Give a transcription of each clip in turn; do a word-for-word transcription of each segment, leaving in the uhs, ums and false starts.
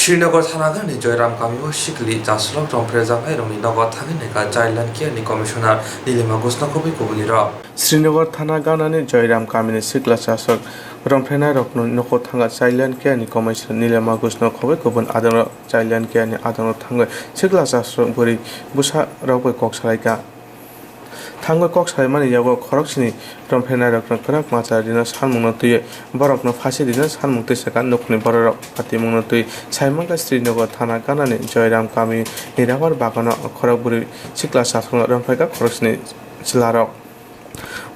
Srinagar thana gani Joyram kamio sikli chaslok romphrejaknairokni nogo thangwi naikha Child and Care ni Commissioner Nilima Ghoshno khobwi kubunirok. Srinagar thana ganani Joyram kamini sikla chaslok romphrenairokno nogo thangkha Child and Care ni Commissioner Nilima Ghoshno khobwi kubun adongrok Child and Care ni adongrok thangwi sikla chaslok bwrwi bwsarok bai kok salaikha. Thangwi kok saimani yago khoroksni romphrenairokno kwrak macha rina sanmungno twiwi borokno phasi rina sanmung twisakha. Nukhungni bororok patimungno twi saimankha Srinagar thana ganani Joyram kami ni rubber bagano khorok bwrwi sikla chaslokno romphaikha khoroksni chwlarok.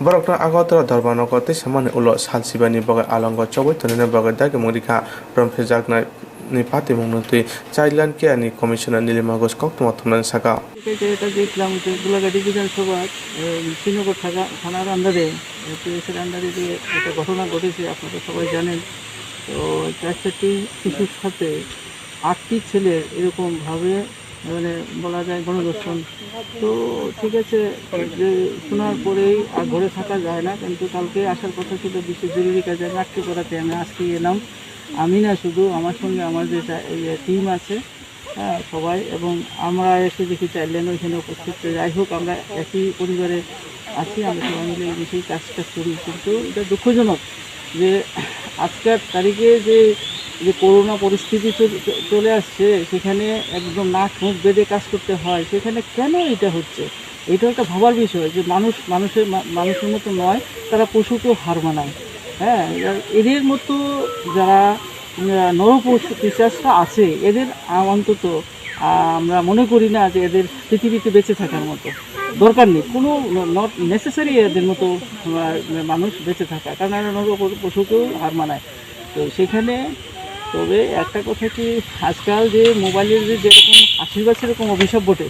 Borokno Agartala Dorbar nogo tei samani ulo sal sibani bagwi alongo chobwi tonina bagwi dagimung rikha romphrejaknai ni patimungno twi Child and Care ni Commissioner Nilima Ghosh koktwma thumnani saka. এটা, এটা দেখলাম যে গোলাঘাটি বিধানসভার, এ, শ্রীনগর থানা, থানার আন্ডারে, এ, পিএসের আন্ডারে যে একটা ঘটনা ঘটেছে, আপনারা সবাই জানেন। তো চার চারটি শিশুর সাথে আটটি ছেলে এরকমভাবে, মানে, বলা যায় গণধর্ষণ। তো ঠিক আছে, যে শোনার পরেই আর ঘরে থাকা যায় না, কিন্তু কালকে আসার কথা ছিল বিশেষ জরুরি কাজে, আমি আটকে পড়াতে আমি আজকে এলাম। আমি না শুধু, আমার সঙ্গে আমার যে টা-, ইয়ে, টিম আছে, হ্যাঁ, সবাই, এবং আমরা এসে দেখি চাইল্ড লাইন ওইখানে উপস্থিত। তো যাই হোক, আমরা একই পরিবারে আছি, আমরা সবাই মিলে এই বিষয়ে কাজটা করি। কিন্তু এটা দুঃখজনক যে আজকের তারিখে যে, যে করোনা পরিস্থিতি চল-, চ-, চলে আসছে, সেখানে একদম নাক মুখ বেঁধে কাজ করতে হয়, সেখানে কেন এটা হচ্ছে? এটা একটা ভাবার বিষয় যে মানুষ মানুষের মা-, মানুষের মতো নয়, তারা পশুকেও হার মানায়। হ্যাঁ, এরা, এদের মতো যারা, উম, নরপশু পিশাচরা আছে, এদের, আহ, অন্তত, আহ, আমরা মনে করি না যে এদের পৃথিবীতে বেঁচে থাকার মতো দরকার নেই, কোনো, not necessary এদের মতো, আহ, মানুষ বেঁচে থাকা, কারণ এরা নরপশু, পশুকেও হার মানায়। তো সেখানে, তবে একটা কথা কি, আজকাল যে মোবাইলের যে যেরকম আশীর্বাদ সেরকম অভিশাপ বটে।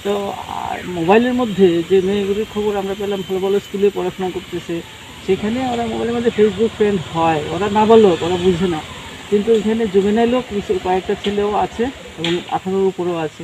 তো, আর মোবাইলের মধ্যে যে মেয়েগুলির খবর আমরা পেলাম, ভালো ভালো স্কুলে পড়াশোনা করতেছে, সেখানে ওরা মোবাইলের মধ্যে Facebook ফ্রেন্ড হয়, ওরা নাবালক, ওরা বুঝে না। কিন্তু এখানে জুভেনাইলও কিছু কয়েকটা ছেলেও আছে এবং আঠারোর উপরেও আছে।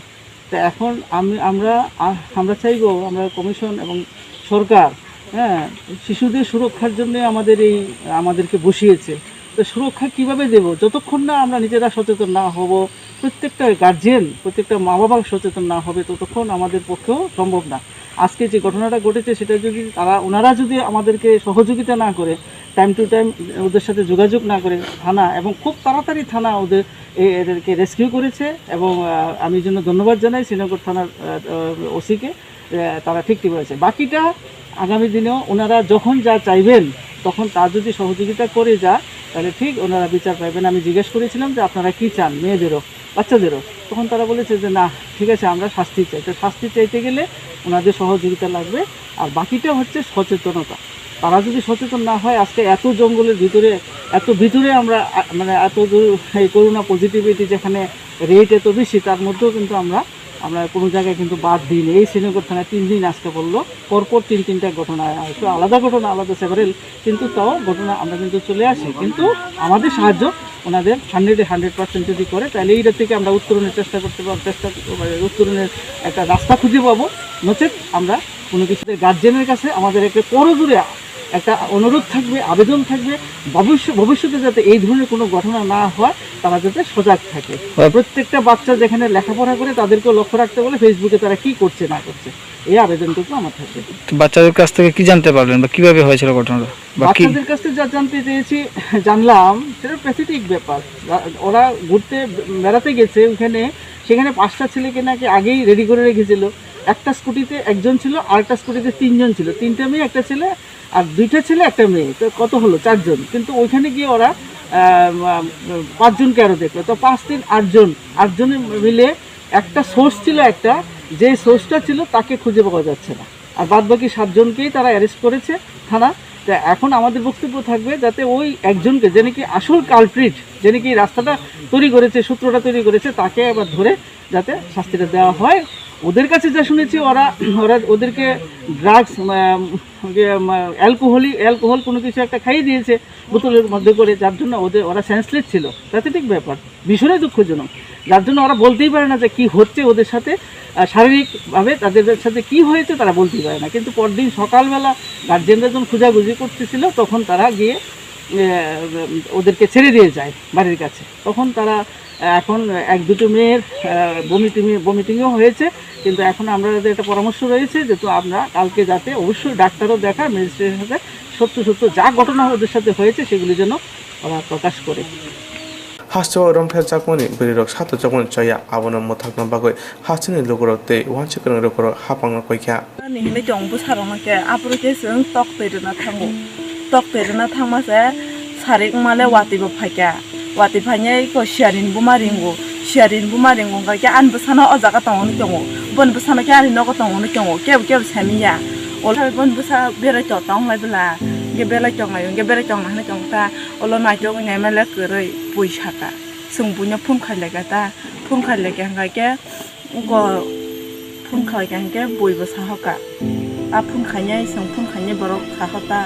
তো এখন আমি, আমরা, আ-, আমরা চাইবো, আমরা কমিশন এবং সরকার, হ্যাঁ, শিশুদের সুরক্ষার জন্য আমাদের এই, আমাদেরকে বসিয়েছে। তো সুরক্ষা কিভাবে দেব? যতক্ষণ না আমরা নিজেরা সচেতন না হব, প্রত্যেকটা গার্জিয়ান, প্রত্যেকটা মা বাবা সচেতন না হবে, ততক্ষণ আমাদের পক্ষেও সম্ভব না। আজকে যে ঘটনাটা ঘটেছে, সেটা যদি তারা, ওনারা যদি আমাদেরকে সহযোগিতা না করে, টাইম টু টাইম ওদের সাথে যোগাযোগ না করে, থানা এবং খুব তাড়াতাড়ি থানা ওদের, এ-, এদেরকে রেস্কিউ করেছে এবং, আহ, আমি এই জন্য ধন্যবাদ জানাই শ্রীনগর থানার, আহ, আহ, ওসিকে। আহ, তারা ঠিকই বলেছে। বাকিটা আগামী দিনেও ওনারা যখন যা চাইবেন, তখন তা যদি সহযোগিতা করে যা, তাহলে ঠিক ওনারা বিচার পাবেন। আমি জিজ্ঞেস করেছিলাম যে, "আপনারা কি চান মেয়েদেরও, বাচ্চাদেরও?" তখন তারা বলেছে যে, "না, ঠিক আছে, আমরা শাস্তি চাই।" তো শাস্তি চাইতে গেলে ওনাদের সহযোগিতা লাগবে। আর বাকিটা হচ্ছে সচেতনতা। তারা যদি সচেতন না হয়, আজকে এত জঙ্গলের ভিতরে এত ভিতরে আমরা, আ, মানে এত দূর এই করোনা পজিটিভিটি যেখানে রেট এত বেশি, তার মধ্যেও কিন্তু আমরা, আমরা কোনো জায়গায় কিন্তু বাদ দিইনি। এই শ্রীনগর থানায় তিন দিন আজকে পড়লো, পরপর তিন তিনটা ঘটনা, একটু আলাদা ঘটনা, আলাদা সেভারেল, কিন্তু তাও ঘটনা আমরা কিন্তু চলে আসি। কিন্তু আমাদের সাহায্য ওনাদের হান্ড্রেডে হান্ড্রেড পার্সেন্ট যদি করে, তাহলে এইটা থেকে আমরা উত্তরণের চেষ্টা করতে পারবো, চেষ্টা করতে পারি, উত্তরণের একটা রাস্তা খুঁজে পাবো। নচেত আমরা কোনো কিছু গার্জেনের কাছে আমাদের একটা করজোড়ে একটা অনুরোধ থাকবে, আবেদন থাকবে, ভবিষ্য-, ভবিষ্যতে যাতে এই ধরনের কোনো ঘটনা না হয়, তারা যাতে সজাগ থাকে। প্রত্যেকটা বাচ্চা যেখানে লেখাপড়া করে, তাদেরকেও লক্ষ্য রাখতে বলে, ফেসবুকে তারা কি করছে না করছে, এই আবেদনটুকু আমার থাকবে। তো বাচ্চাদের কাছ থেকে কি জানতে পারলেন বা কিভাবে হয়েছিল ঘটনাটা? বা কি? বাচ্চাদের কাছ থেকে যা জানতে চেয়েছি, জানলাম, সেটা প্যাথেটিক ব্যাপার। ওরা ঘুরতে বেড়াতে গেছে ওখানে, সেখানে পাঁচটা ছেলেকে নাকি আগেই রেডি করে রেখেছিল। একটা স্কুটিতে একজন ছিল, আরেকটা স্কুটিতে তিনজন ছিল, তিনটা মেয়ে, একটা ছেলে, আর দুইটা ছেলে, একটা মেয়ে। তো কত হলো? চারজন। কিন্তু ওইখানে গিয়ে ওরা আহ, উম, পাঁচজনকে আরো দেখলো। তো পাঁচ তিন আটজন, আটজনে মিলে একটা সোর্স ছিল, একটা, যে সোর্সটা ছিল তাকে খুঁজে পাওয়া যাচ্ছে না। আর বাদ বাকি সাতজনকেই তারা অ্যারেস্ট করেছে থানা। তো এখন আমাদের বক্তব্য থাকবে যাতে ওই একজনকে, যে নাকি আসল কালপ্রিট, যে নাকি রাস্তাটা তৈরি করেছে, সূত্রটা তৈরি করেছে, তাকে আবার ধরে যাতে শাস্তিটা দেওয়া হয়। ওদের কাছে যা শুনেছি, ওরা ওরা ওদেরকে ড্রাগস, অ্যালকোহলি অ্যালকোহল কোনো কিছু একটা খাইয়ে দিয়েছে বোতলের মধ্যে করে, যার জন্য ওদের, ওরা সেন্সলেস ছিল। প্যাথেটিক ব্যাপার, ভীষণই দুঃখজনক। যার জন্য ওরা বলতেই পারে না যে কি হচ্ছে ওদের সাথে, আহ, শারীরিকভাবে তাদের সাথে কি হয়েছে তারা বলতেই পারে না। কিন্তু পরদিন সকালবেলা গার্জিয়ানরা যখন খোঁজাখুঁজি করতেছিল, তখন তারা গিয়ে আহ, ওদেরকে ছেড়ে দিয়ে যায় বাড়ির কাছে। তখন তারা, আহ, এখন এক দুটো মেয়ের আহ, বমি টিমি, বমিটিংও হয়েছে। কিন্তু এখন আমরা, যাতে একটা পরামর্শ রয়েছে যে তো আমরা কালকে যাতে অবশ্যই ডাক্তারও দেখা, ম্যাজিস্ট্রেটের সাথে সত্য সত্য যা ঘটনা ওদের সাথে হয়েছে সেগুলি যেন ওরা প্রকাশ করে। Hasteo romphel chakmani bwrwirok sato chakmani choya, abono mwthakna bagwi hasteni lukurok tei uansi kwrwng lukurok hapangno koikha. Ani hinwi tong bwsarokno khe, aphuru khe chwng tok twi rwna thango. Tok twi rwna thangma se sarik wngmale watwi bo phaikha. Watwi phainai ko siyarini buma ringo. Siyarini buma ringo wngkha khe ani bwsano o jaga tong hwnwi tongo. Boni bwsano khe ani nogo tong hwnwi tongo. Kebo kebo saimanya. Olo boni bwsa berai to tong lai bwla. Hwnkhe belai tong lai, hwnkhe belai tong lai hwnwi tong ta. Olo naitok wngya mele kwrwi bui saka. Chwng buino phone khai lai kha ta. Phone khai lai kha hwnkha khe Ungko phone khlai kha hinkhe bui bo sahoka. A phone khainai, chwng phone khainai borok sahota,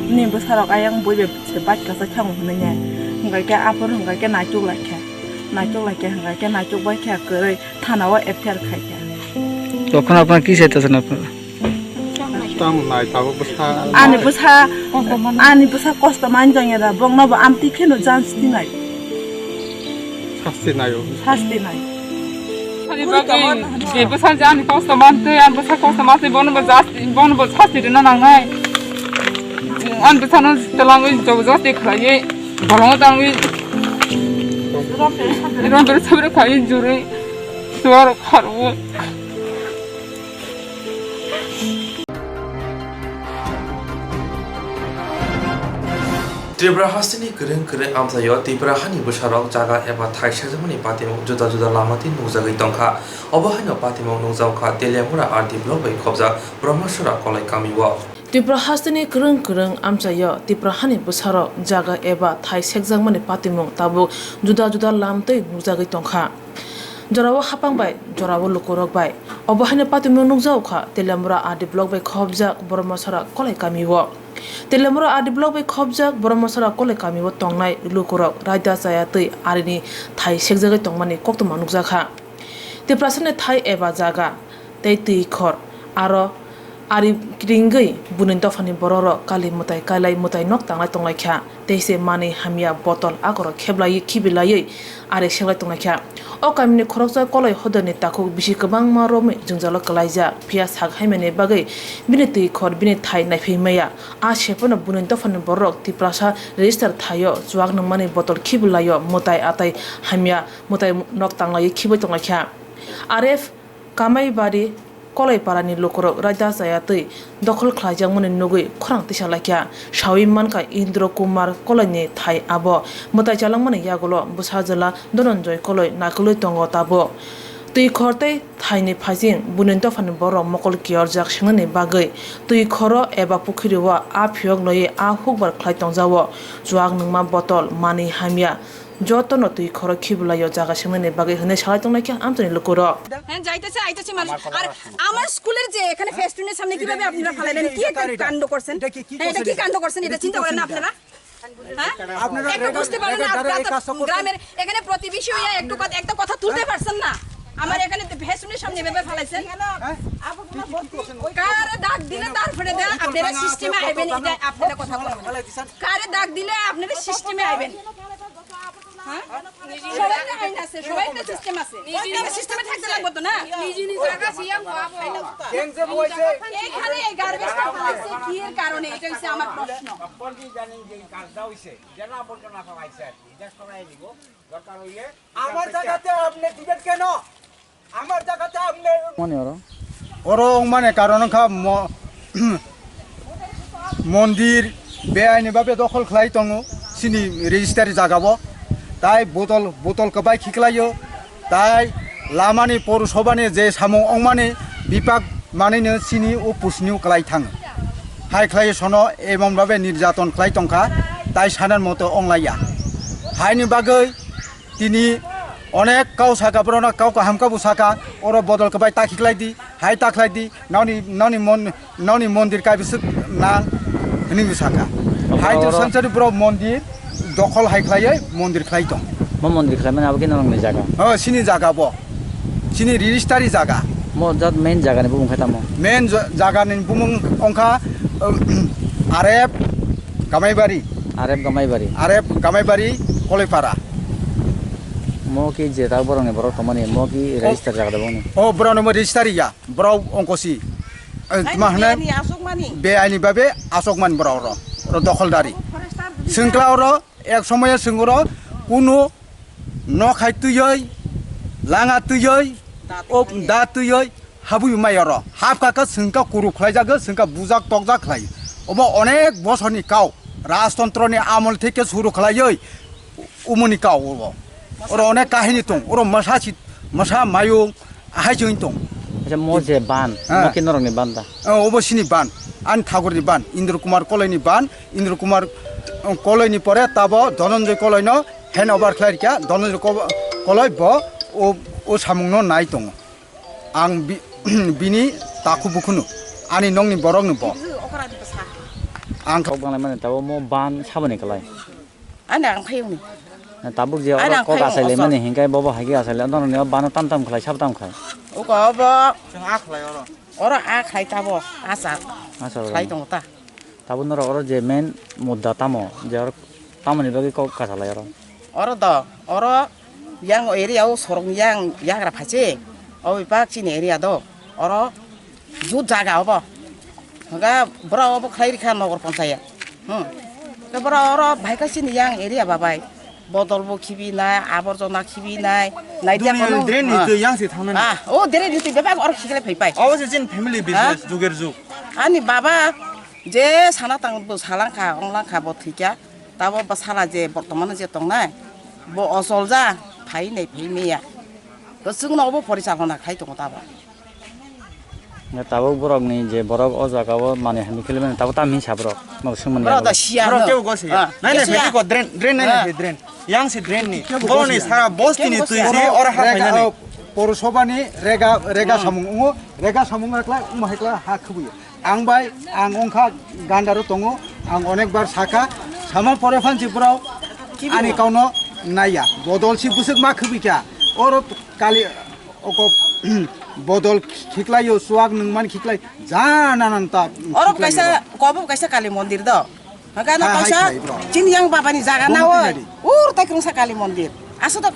nini bwsarok ayang bui bai se bike kasa khe ang hwnwi nai. Hwnkha khe aphuru hwnkha khe naituk lai kha. Naituk lai kha hwnkha khe naituk bai kha kwrwi thana o F I R khai kha. Tokon apna ki chaitosana apnara? Tam nai tabuk bwsa. Ani bwsa, ani bwsa kosto man jang ya da, bongno bo amtwi kheno jans tinai. Sasti nayo. Sasti nai. Ani bagwi, je bwsa je ani kosto mantwi, ani bwsa kosto mantwi, bono bo jasti, bono bo sasti rwna nangnai. Ani bwsano twlangwi jabardasti khlaiwi, bolongo tangwi, romper sabri khlaiwi jurwi, chuwarok kharwi. Tripura hasteni kwrwng kwrwng amchaio Tripura hani bwsarok jaga eba thai sekjakmani patimung juda juda lama twi nukjagwi tongkha. Obo haino patimung nukjakkha Teliamura R D block bai khobjak Brahmasora Kolai kamio. Tripura hasteni kwrwng kwrwng amchaio Tripura hani bwsarok jaga eba thai sekjakmani patimung tabuk juda juda lam twi nukjagwi tongkha. Jorao hapang bai, jorao lukurok bai. Obo haino patimung nukjago kha Teliamura R D block bai khobjak Boromosora Kolai kamio. Teliamura R D block bai khobjak Boromosora Kolai kamio tongnai lukurok raida chaya twi arini thai sekjagwi tongmani koktwma nukjakha. Tiprasani thai eba jaga tei twi khor aro ari ringwi buini dophani bororok kali mwtai kailai mwtai nok tanglai tonglaikha. Tei se manwi hamya botol akorok kheblaiwi khibilaiwi ari seklai tonglaikha. O kamini khoroksa Koloi hodani takhuk bisi kwbangma romwi jwngjalo kwlaijak, phiya sak haimani bagwi bini twi khor bini thai naiphi maya. A se phano buini dophani bororok Tiprasa register thaio chuak nungmani botol khibilaio, mwtai atai hamya mwtai nok tanglaiwi khibai tonglaikha. R F Kamaibari Kolaiparani lukurok raida chaya twi dokhol khlaijakmani nugwi khorang tisa laikha. Sawi mankha Indra Kumar Kolaini thai abo mwtai chalangmani yagulo bwsajwla Dhananjoy Kolai nakolwi tongo tabuk. Twi khor tei thaini phaising buini dophani borok mokol kiyorjak swngnani bagwi twi khoro eba pukhiri o a phiyok loiwi a hukbar khlai tongjago. Chuak nwngma botol, manwi hamya, jotono twi khoro khibilaio jaga swngnani bagwi hwnwi salai tonglaikha amchaini lukurok. হ্যাঁ, যাইতেছে, আইতেছে মানুষ। আর আমার স্কুলের যে এখানে ফেস্টুনের সামনে কিভাবে আপনারা ফালাইলেন? কি একটা কাণ্ড করছেন? হ্যাঁ, এটা কি কাণ্ড করছেন? এটা চিন্তা করেন না আপনারা? হ্যাঁ? আপনারা একটু বুঝতে পারেন না, আপনারা তো গ্রামের এখানে প্রতিবেশী হইয়া একটু কথা, একটা কথা তুলতে পারছেন না। আমার এখানে তো ফেস্টুনের সামনে এভাবে ফালাইছেন। কারে ডাক দিলে তারপরে দে-, আপনারা সিস্টেমে আইবেন, এটা আপনারা কথা বলবেন। কারে ডাক দিলে আপনারা সিস্টেমে আইবেন। হ্যাঁ? সবাই তো আইন আছে, সবাই তো সিস্টেম আছে। সিস্টেমে থাকতে লাগবো তো না? নিজে নিজে জায়গা সিয়াম বাবা। এখানে এই গার্বেজটা ফালাইছে কি এর কারণে? এটা হচ্ছে আমার প্রশ্ন। জানেন যে এই কাজটা হইছে, জেলা আবর্জনা ফালাইছে আর কি, এটা সরাই দিব। দরকার হইলে আমার জায়গাতে আপনি দিবেন কেন? আমার জায়গাতে আপনি মানে oro. Oro wngmani karon wngkha mo-, mondir beaini babe dokhol khlai tongo, chini register jagao. Tai botol, botol kwbai khiklaio. Tai lamani porosobani je samung wngmani bipak manwino chini o pusniu kwlai thango. Hai khlai sono emon babe nirjaton khlai tongkha, tai sanan moto onglaiya. Haini bagwi tini onek kau saka, borokno kau kaham kabo saka, oro bodol kwbai ta khiklai di, hai ta khlai di, noni, noni mon-, noni mondir kaibiswk nang hwnwi bo saka. Hai to oro sansari borok mondir dokhol hai khlaiwi mondir khlai tong. Mo mondir khlai mani abo khe norokni jaga? Oh, chini jaga bo. Chini register-ri jaga. Mo jat main jaga ni bumung khe tamo? Main ja-, jaga ni bumung wngkha, um, Arep Gamaibari. Arep Gamaibari. Arep Gamaibari, Koloipara. Mo ki je ta borok ni borok tongmani, mo ki register jaga da bongni? Oh, borok no mo register ya. Borok ongkosi. Eh, ma hwnwi? Beaini aswkmani? Beaini babe aswkmani borok oro. Oro dokholdari. Sengkla oro ek somoyo sengoro kunu nok hai twiwi, langa twiwi, da twiwi, habwi mai oro. Hap kaka sengka kuru khlai jago, sengka bujak tokjak khlai. Obo onek bosorni kau. Rajtontro ni amol theke suru khlaiwi umuni kau obo. Oro onek kahini tong. Oro masa si, masa mayung, Ahai chwng tong. Acha, mo je ban, ah, mo ke norok ni ban da? Oh, obo sini ban. Ani thakur ni ban. Indra Kumar Koloi ni ban. Indra Kumar, oh, Koloi ni pore tabo Dhananjay Koloi no hand over khlai rikha. Dhananjay Ko-, Koloi bo o, o samung no nai tongo. Ang bi-, bini takhu bukhunu. Ani nong ni borok no bo. Ang kok banglai mani tabo mo ban saboni kalai. Ani ang phai uni. Tabuk je oro kok asai le mani hinkai bobo hai khe asai le norok ni bano tam tam khlai sab tam khai. Uko obo. Chwng a khlai oro. Oro a khlai tabo asa. Asa oro. Khlai tongo ta. Tabuk norok oro je main mudda tamo je oro tamoni bagwi kok kasa lai oro. Oro do oro yang area o sorong yang yagra phache. Obo pak chini area do oro. Jut jaga obo. Hwnkhe borok obo khlai rikha nogor ponchayat. Hmm. Tei borok oro bhai kha chini yang area babai. Bodol bo khibi nai, aborjona khibi nai. Nai dia kono. Drain ni twi yang se thangnani. Ah, o drain ni twi bebak oro khiklai phai pai. Obo se chini family business, juger jug. Ani baba je sana tang bo salang kha, ong lang kha bo thwikha. Tabo bwsala je bortomano je tongnai, bo ochol ja, phai nai phai maya. Kwchwngno obo porichalona khai tongo tabo. Tabuk borokni je borok o jagao manwi hamya khilaimani tabuk tam hinsa borok. Norok swngmani borok da siya borok no. Kebo gose. Ah, nai nai kebo phai ya. Ko drain, drain nai nai drain. Yang se drain ni. Boroni sara bosti ni twi se oro ha phainani. Porosobani rega, rega samung wngo, rega samung ekla, um hai kla ha khwbwi. Ang bai, ang wngkha gandaro tongo, ang onekbar sakha, sama pore phansi borok ani kauno naiya, bodol si bwswk ma khwbwi kha, oro kali oko bodol khiklaio, chuak nwngmani khiklai, ja nanan ta oro khiklai kaisa, oro. Kobo kaisa kali mondir do. Haka na hai, hai kaisa khlai, bro. Chini yang baba ni jaga na oi. Ur tai krungsa kali mondir. Aso to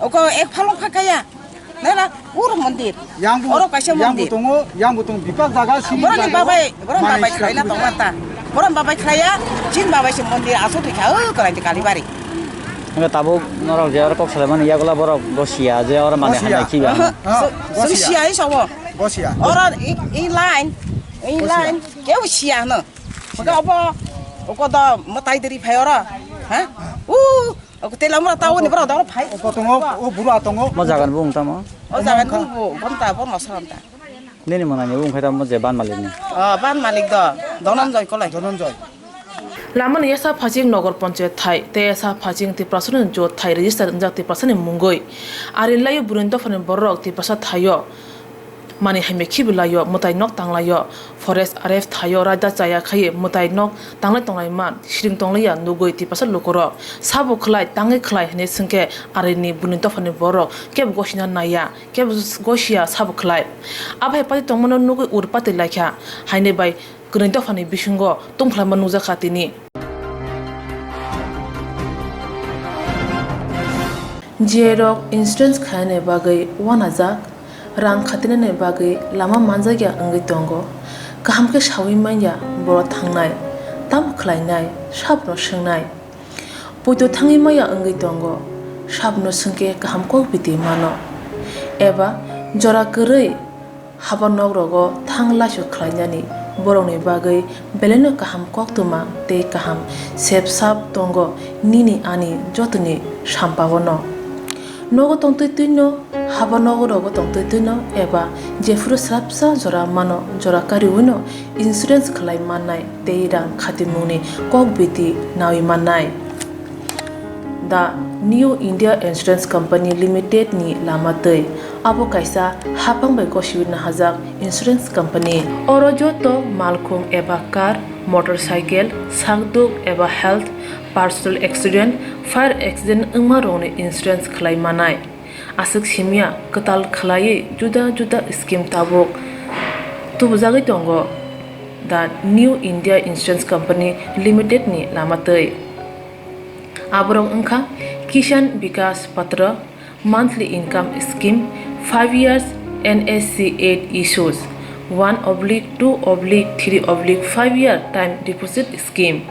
oko ek phalong phakaya. Nela ur mondir. Yang bu, oro kaisa yang bu mondir. Tongo, yang bu tongo bipak jaga sini. Borok ni jaga babai, borok manai babai sika khlai na tong mata. Borok babai khlaiya, chini babai se mondir aso thikha o khlai di kali bari. Hingke tabuk norok je oro kok salai mani yagola borok gosiya je oro mani gosiya. Hanai khiba. Aha, aha, so, gosiya. Siya hi sabo. Gosiya. Oro i, i line, i line, keu siya no. Maka obo, oko da matai diri phai oro. Ha? U, oko tela mura tao ni bro da oro phai. Oko tongo, o buru atongo. Mo jagan bung tamo. O jaga ni bo, bo ta, bo no salam ta. Nini mwnani wngkha tamo je ban malik ni? O, ban malik do, Dhananjoy Kolai. Dhananjoy. Lamani yasa phaching Nogor Panchayat thai tei yasa phaching Tiprasani jot thai register wngjak Tiprasani mungwi. Arin laio buini dophani bororok Tiprasa thaio. Mani hamya khibilaio, mwtai nok tanglaio, forest R F thaio, raida chaya khai mwtai nok tanglai tonglaima, siring tonglaiya nugwi Tiprasa lukurok. Sabo khlai, tangwi khlai hinwi swngkhe arini buini dophani bororok kebo gosina naiya, kebo gosiya sabo khlai. Abo hai pati tongmano nugwi ur pati laikha, haini bai kwrwi dophani bisingo tongkhlaima nukjakha tini. J rok insurance khainani bagwi uanajak, rang khatinani bagwi lama manjakya wngwi tongo. Kaham khe saui manya borok thangnai, tamo khlainai, sabono swngnai. Poito thangwi manya wngwi tongo, sabono swngkhe kaham kok biti mano. Eba jora kwrwi haba nok rogo thang laisok khlainani borokni bagwi belaino kaham koktwma tei kaham sep sap tongo nini ani jotoni sampao no. Nogo tongtwi twino, haba nogo rogo tongtwi twino eba jephuru swrapsa jora mano, jora kariwino insurance khlai mannai tei rang khatimungni kok biti naui mannai. The New India Insurance Company Limited ni lama twi. Abo kaisa haphang bai gosiwi nahajak insurance company. Oro joto malkhung eba car, motorcycle, sakduk eba health, personal accident, fire accident wngma rokni insurance khlai manai. Aswk simya kwtal khlaiwi juda juda scheme tabuk tubujagwi tongo The New India Insurance Company Limited ni lama twi. Aborok wngkha Kisan Vikas Patra, monthly income scheme, five years N S C eight issues, one oblique two oblique three oblique five year time deposit scheme.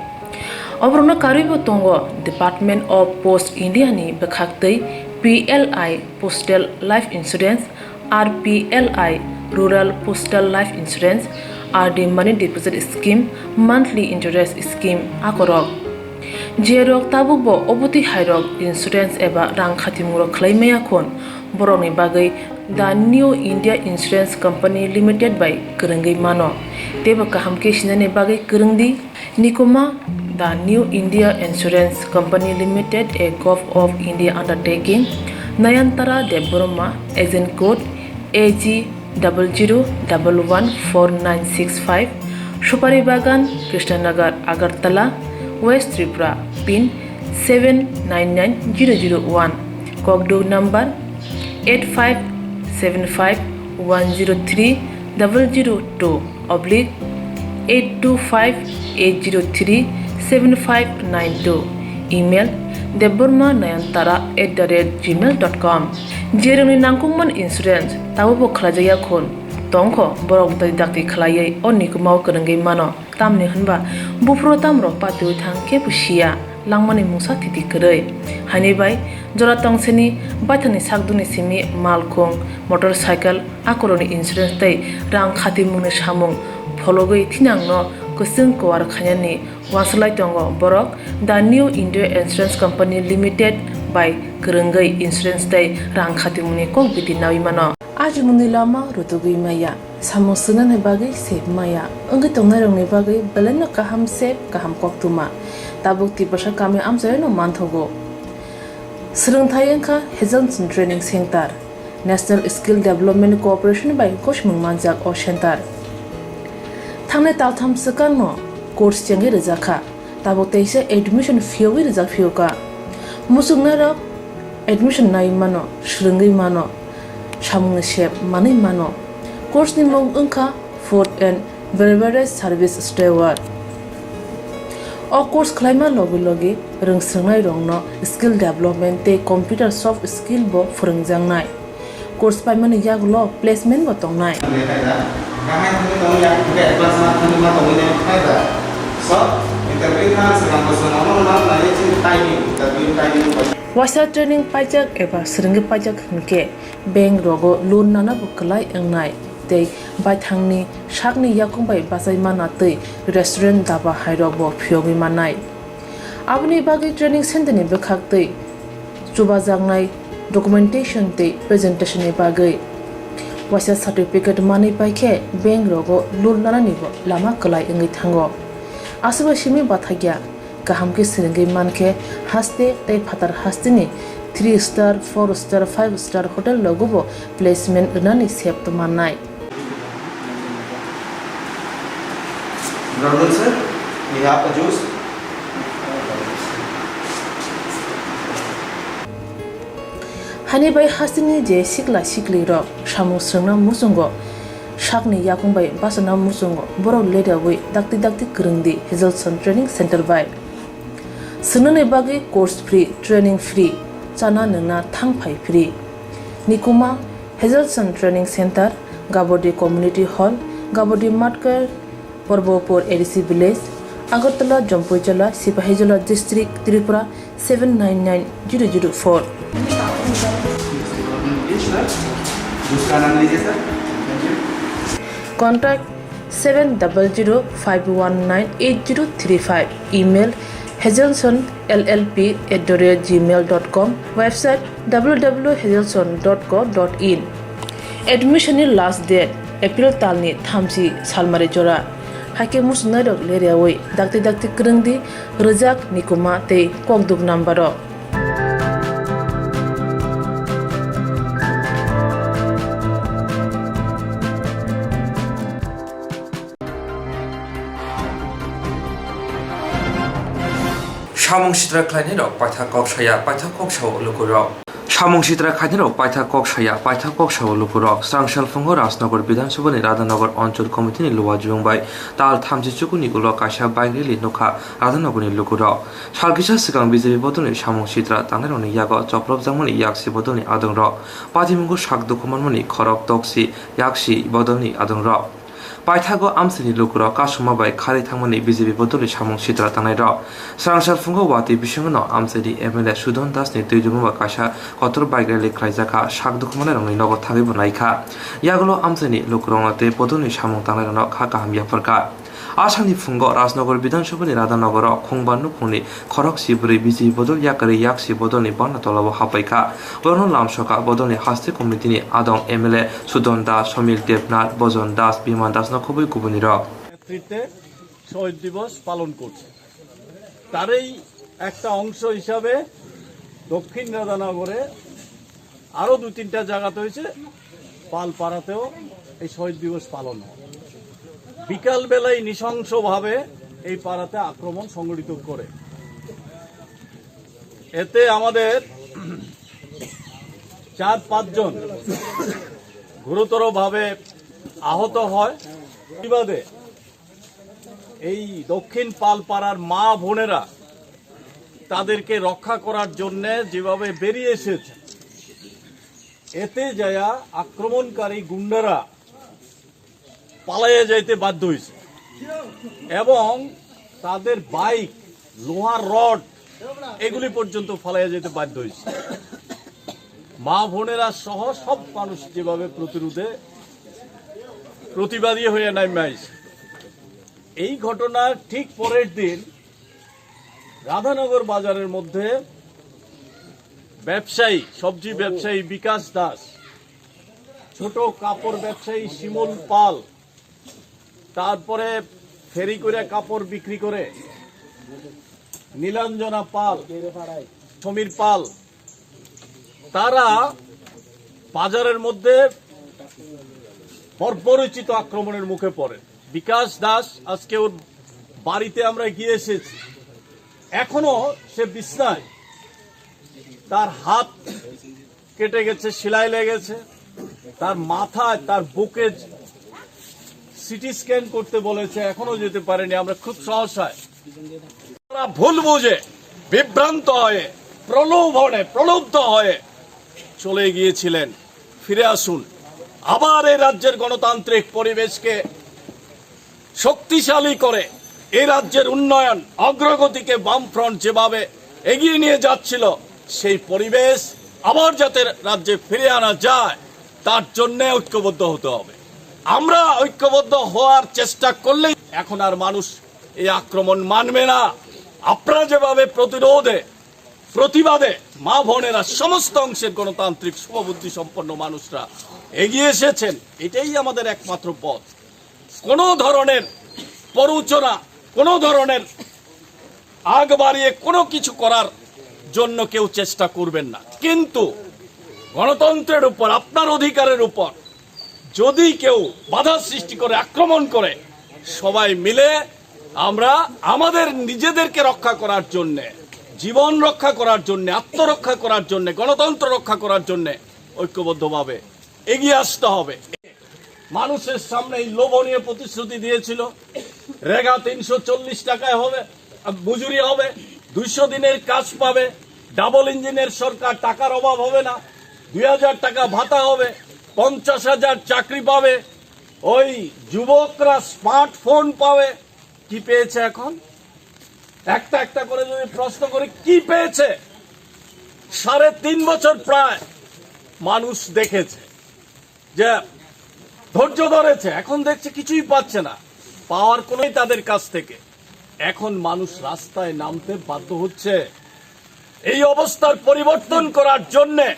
Oborokno karwibo tongo Department of Post India ni bwkhak twi P L I Postal Life Insurance, R P L I Rural Postal Life Insurance, R D Money Deposit Scheme, Monthly Interest Scheme akorok. Jerok tabukbo obotwi hairok insurance eba rang khatimungrok khlai maya khun, borokni bagwi The New India Insurance Company Limited bai kwrwngwi mano. Teibo kaham khe sinani bagwi kwrwng di. Nikuma, The New India Insurance Company Limited, a Govt of India undertaking, Nayantara Debbarma, agent code A G double zero double one four nine six five, Supari Bagan, Krishnanagar, Agartala, West Tripura, pin seven nine nine zero zero one, kokduk number eight five seven five one zero three double zero two oblique eight two five eight zero three seven five nine two, email debbarma nayantara at the rate gmail dot com. Jerokni nangkukmani insurance tabukbo khlaijakya khun tongkho, borok bwtwi dakti khlaiwi o nikumao kwrwngwi mano. Tamni hwnba buphuru tamrok patiwi thang kebo siya, langmani mungsa thiti kwrwi. Haini bai jora tongsini baithangni sakdukni simi malkhung, motorcycle, akorokni insurance tei rang khatimungni samung phologwi thinangno kwchwng kuar khainani uansuk lai tongo borok The New India Insurance Company Limited bai kwrwngwi insurance tei rang khatimungni kok biti naui mano. Ajimungni lama rutugwi maya, samung swngnani bagwi sep maya, wngwi tongnairokni bagwi belaino kaham sep, kaham koktwma. Tabuk Tiprasa kami amchaino manthogo. Swrwngthai wngkha Hazelson Training Center, National Skill Development Corporation bai gosimung manjak o center. Thangnai taltham swkangno course chengwi rwjakha, tabuk teisa admission phiyogwi rwjak phiyokha. Muchungnairok admission nai mano, swrwngwi mano, samungni sep manwi mano. Course ni mung wngkha Food and Beverage Service Steward. O course khlaima logi logi rwngswrwngnairokno skill development tei computer soft skill bo phwrwngjaknai. Course paimani yagulo placement bo tongnai. Waisa training paijak eba swrwngwi paijak hwnkhe bank rogo loan nana bo kwlai wngnai tei baithangni sakni yakung bai bachai mana tei restaurant daba hairok bo phiyogwi mannai. Aboni bagwi training center ni bwkhak twi chubajaknai documentation tei presentation ni bagwi. Waisa certificate manwi pai khe bank rogo loan lanani bo lama kwlai wngwi thango. Aswk bai simi bathakya, kaham khe swrwngwi man khe haste tei phatar haste ni three star, four star, five star hotel rogo bo placement rwnani sep to mannai. Brother sir, we have a juice. Hani bai hasteni je sikla sikli rok samung swrwngna muchungo, sakni yakung bai bachana muchungo borok leriawi dakti dakti kwrwngdi Hazelson Training Center bai. Swngnani bagwi course free, training free, chana nwngna thang phai free. Nikuma, Hazelson Training Center, Gabodi Community Hall, Gabodi Matkar, Porbopur A D C Village, Agartala, Jampuijala, Sipahijola District, Tripura seven nine nine zero zero four. Contact seven double zero five one nine eight zero three five. Email hazelson L L P at the rate gmail dot com. Website W W W hazelson dot co dot in. Admission ni last date April talni thamchi salmari jora. Haikhe muchungnairok leriawi dakti dakti kwrwngdi rwjak Nikuma tei kokduk number o. Samung sitra khlainairok paithak kok saya, paithak kok sao lukurok. Samung sitra khlainairok paithak kok saya, paithak kok sao lukurok. Srangsal phungo Rajnagar Bidhan Sabha ni Radhanagar Anchal Committee ni luwa juyung bai tal thamchi chukuni ulo kaisa bike rally nukha Radhanagar ni lukurok. Sal kisa swkang B J P bodol ni samung sitra tangnairokni yago chopropjakmani yaksi bodol ni adongrok. Patimungo sak dukhu manmani khorok toksi yaksi bodol ni adongrok. Paithago amchaini lukurok kasuma bai kharwi thangmani B J P bodolni samung sitra tangnairok. Srangsal phungo watwi bisingono amchaini M L A Sudon Das ni twi rwmaba kaisa kotor bike rally khlaijakha, sak dukhu mannairokni nogo thangwi bo naikha. Yagulo amchaini lukurokno tei bodolni samung tangnairokno kha kaham yapharkha. Asangni phungo Rajnagar Bidhan Sabha ni Radhanagaro khungba nukhungni khorok si bwrwi B J P bodol yakarwi yaksi bodolni bana tolao hapaikha. Borokno lamsoka bodolni haste committee ni adong M L A Sudon Das, Somil Debnath, Bojon Das, Biman Das no khobwi kubunirok. নেতৃত্বে শহীদ দিবস পালন করছে। তারই একটা অংশ হিসাবে দক্ষিণ রাধানগরে আরও দু তিনটা জায়গাতে হয়েছে, পালপাড়াতেও এই শহীদ দিবস পালন হয়। বিকালবেলায় নৃশংসভাবে এই পাড়াতে আক্রমণ সংঘটিত করে, এতে আমাদের চার পাঁচজন গুরুতরভাবে আহত হয়। প্রতিবাদে এই দক্ষিণ পালপাড়ার মা বোনেরা তাদেরকে রক্ষা করার জন্যে যেভাবে বেরিয়ে এসেছে, এতে যায়া আক্রমণকারী গুন্ডারা পালাইয়া যাইতে বাধ্য হয়েছে এবং তাদের বাইক, লোহার রড এগুলি পর্যন্ত ফালাইয়া যেতে বাধ্য হয়েছে। মা বোনেরা সহ সব মানুষ যেভাবে প্রতিরোধে প্রতিবাদী হয়ে নামে আইছে। এই ঘটনার ঠিক পরের দিন রাধানগর বাজারের মধ্যে ব্যবসায়ী, সবজি ব্যবসায়ী বিকাশ দাস, ছোট কাপড় ব্যবসায়ী শিমুল পাল, তারপরে ফেরি করে কাপড় বিক্রি করে নীলাঞ্জনা পাল, সমীর পাল, তারা বাজারের মধ্যে বর্বরোচিত আক্রমণের মুখে পড়ে। বিকাশ দাস আজকে ওর বাড়িতে আমরা গিয়ে এসেছি, এখনো সে বিছনায়, তার হাত কেটে গেছে, সেলাই লেগেছে, তার মাথায়, তার বুকে সিটি স্ক্যান করতে বলেছে, এখনো যেতে পারেনি। আমরা খুব সাহস হয় তারা ভুল বুঝে, বিভ্রান্ত হয়ে, প্রলোভনে প্রলুব্ধ হয়ে চলে গিয়েছিলেন। ফিরে আসুন, আবার এই রাজ্যের গণতান্ত্রিক পরিবেশকে শক্তিশালী করে এই রাজ্যের উন্নয়ন অগ্রগতিকে বামফ্রন্ট যেভাবে এগিয়ে নিয়ে যাচ্ছিল, সেই পরিবেশ আবার যাতে রাজ্যে ফিরে আনা যায়, তার জন্য ঐক্যবদ্ধ হতে হবে। আমরা ঐক্যবদ্ধ হওয়ার চেষ্টা করলেই এখন আর মানুষ এই আক্রমণ মানবে না। আপনারা যেভাবে প্রতিরোধে প্রতিবাদে মা বোনেরা, সমস্ত অংশের গণতান্ত্রিক শুভবুদ্ধি সম্পন্ন মানুষরা এগিয়ে এসেছেন। এটাই আমাদের একমাত্র পথ। কোনো ধরনের প্ররোচনা, কোনো ধরনের আগ বাড়িয়ে কোনো কিছু করার জন্য কেউ চেষ্টা করবেন না। কিন্তু গণতন্ত্রের উপর, আপনার অধিকারের উপর যদি কেউ বাধা সৃষ্টি করে, আক্রমণ করে, সবাই মিলে আমরা আমাদের নিজেদেরকে রক্ষা করার জন্যে, জীবন রক্ষা করার জন্যে, আত্মরক্ষা করার জন্যে, গণতন্ত্র রক্ষা করার জন্যে ঐক্যবদ্ধভাবে এগিয়ে আসতে হবে। মানুষের সামনে এই লোভনীয় প্রতিশ্রুতি দিয়েছিল, রেগা তিনশো চল্লিশ টাকায় হবে, আহ, মজুরি হবে, দুইশো দিনের কাজ পাবে, ডাবল ইঞ্জিনের সরকার, টাকার অভাব হবে না, দুই হাজার টাকা ভাতা হবে, পঞ্চাশ হাজার চাকরি পাবে, ওই যুবকরা স্মার্টফোন পাবে। কি পেয়েছে এখন? একটা একটা করে যদি প্রশ্ন করি, কি পেয়েছে? সাড়ে তিন বছর প্রায় মানুষ দেখেছে, যে ধৈর্য ধরেছে, এখন দেখছে কিছুই পাচ্ছে না, পাওয়ার কোনোই তাদের কাছ থেকে। এখন মানুষ রাস্তায় নামতে বাধ্য হচ্ছে। এই অবস্থার পরিবর্তন করার জন্যে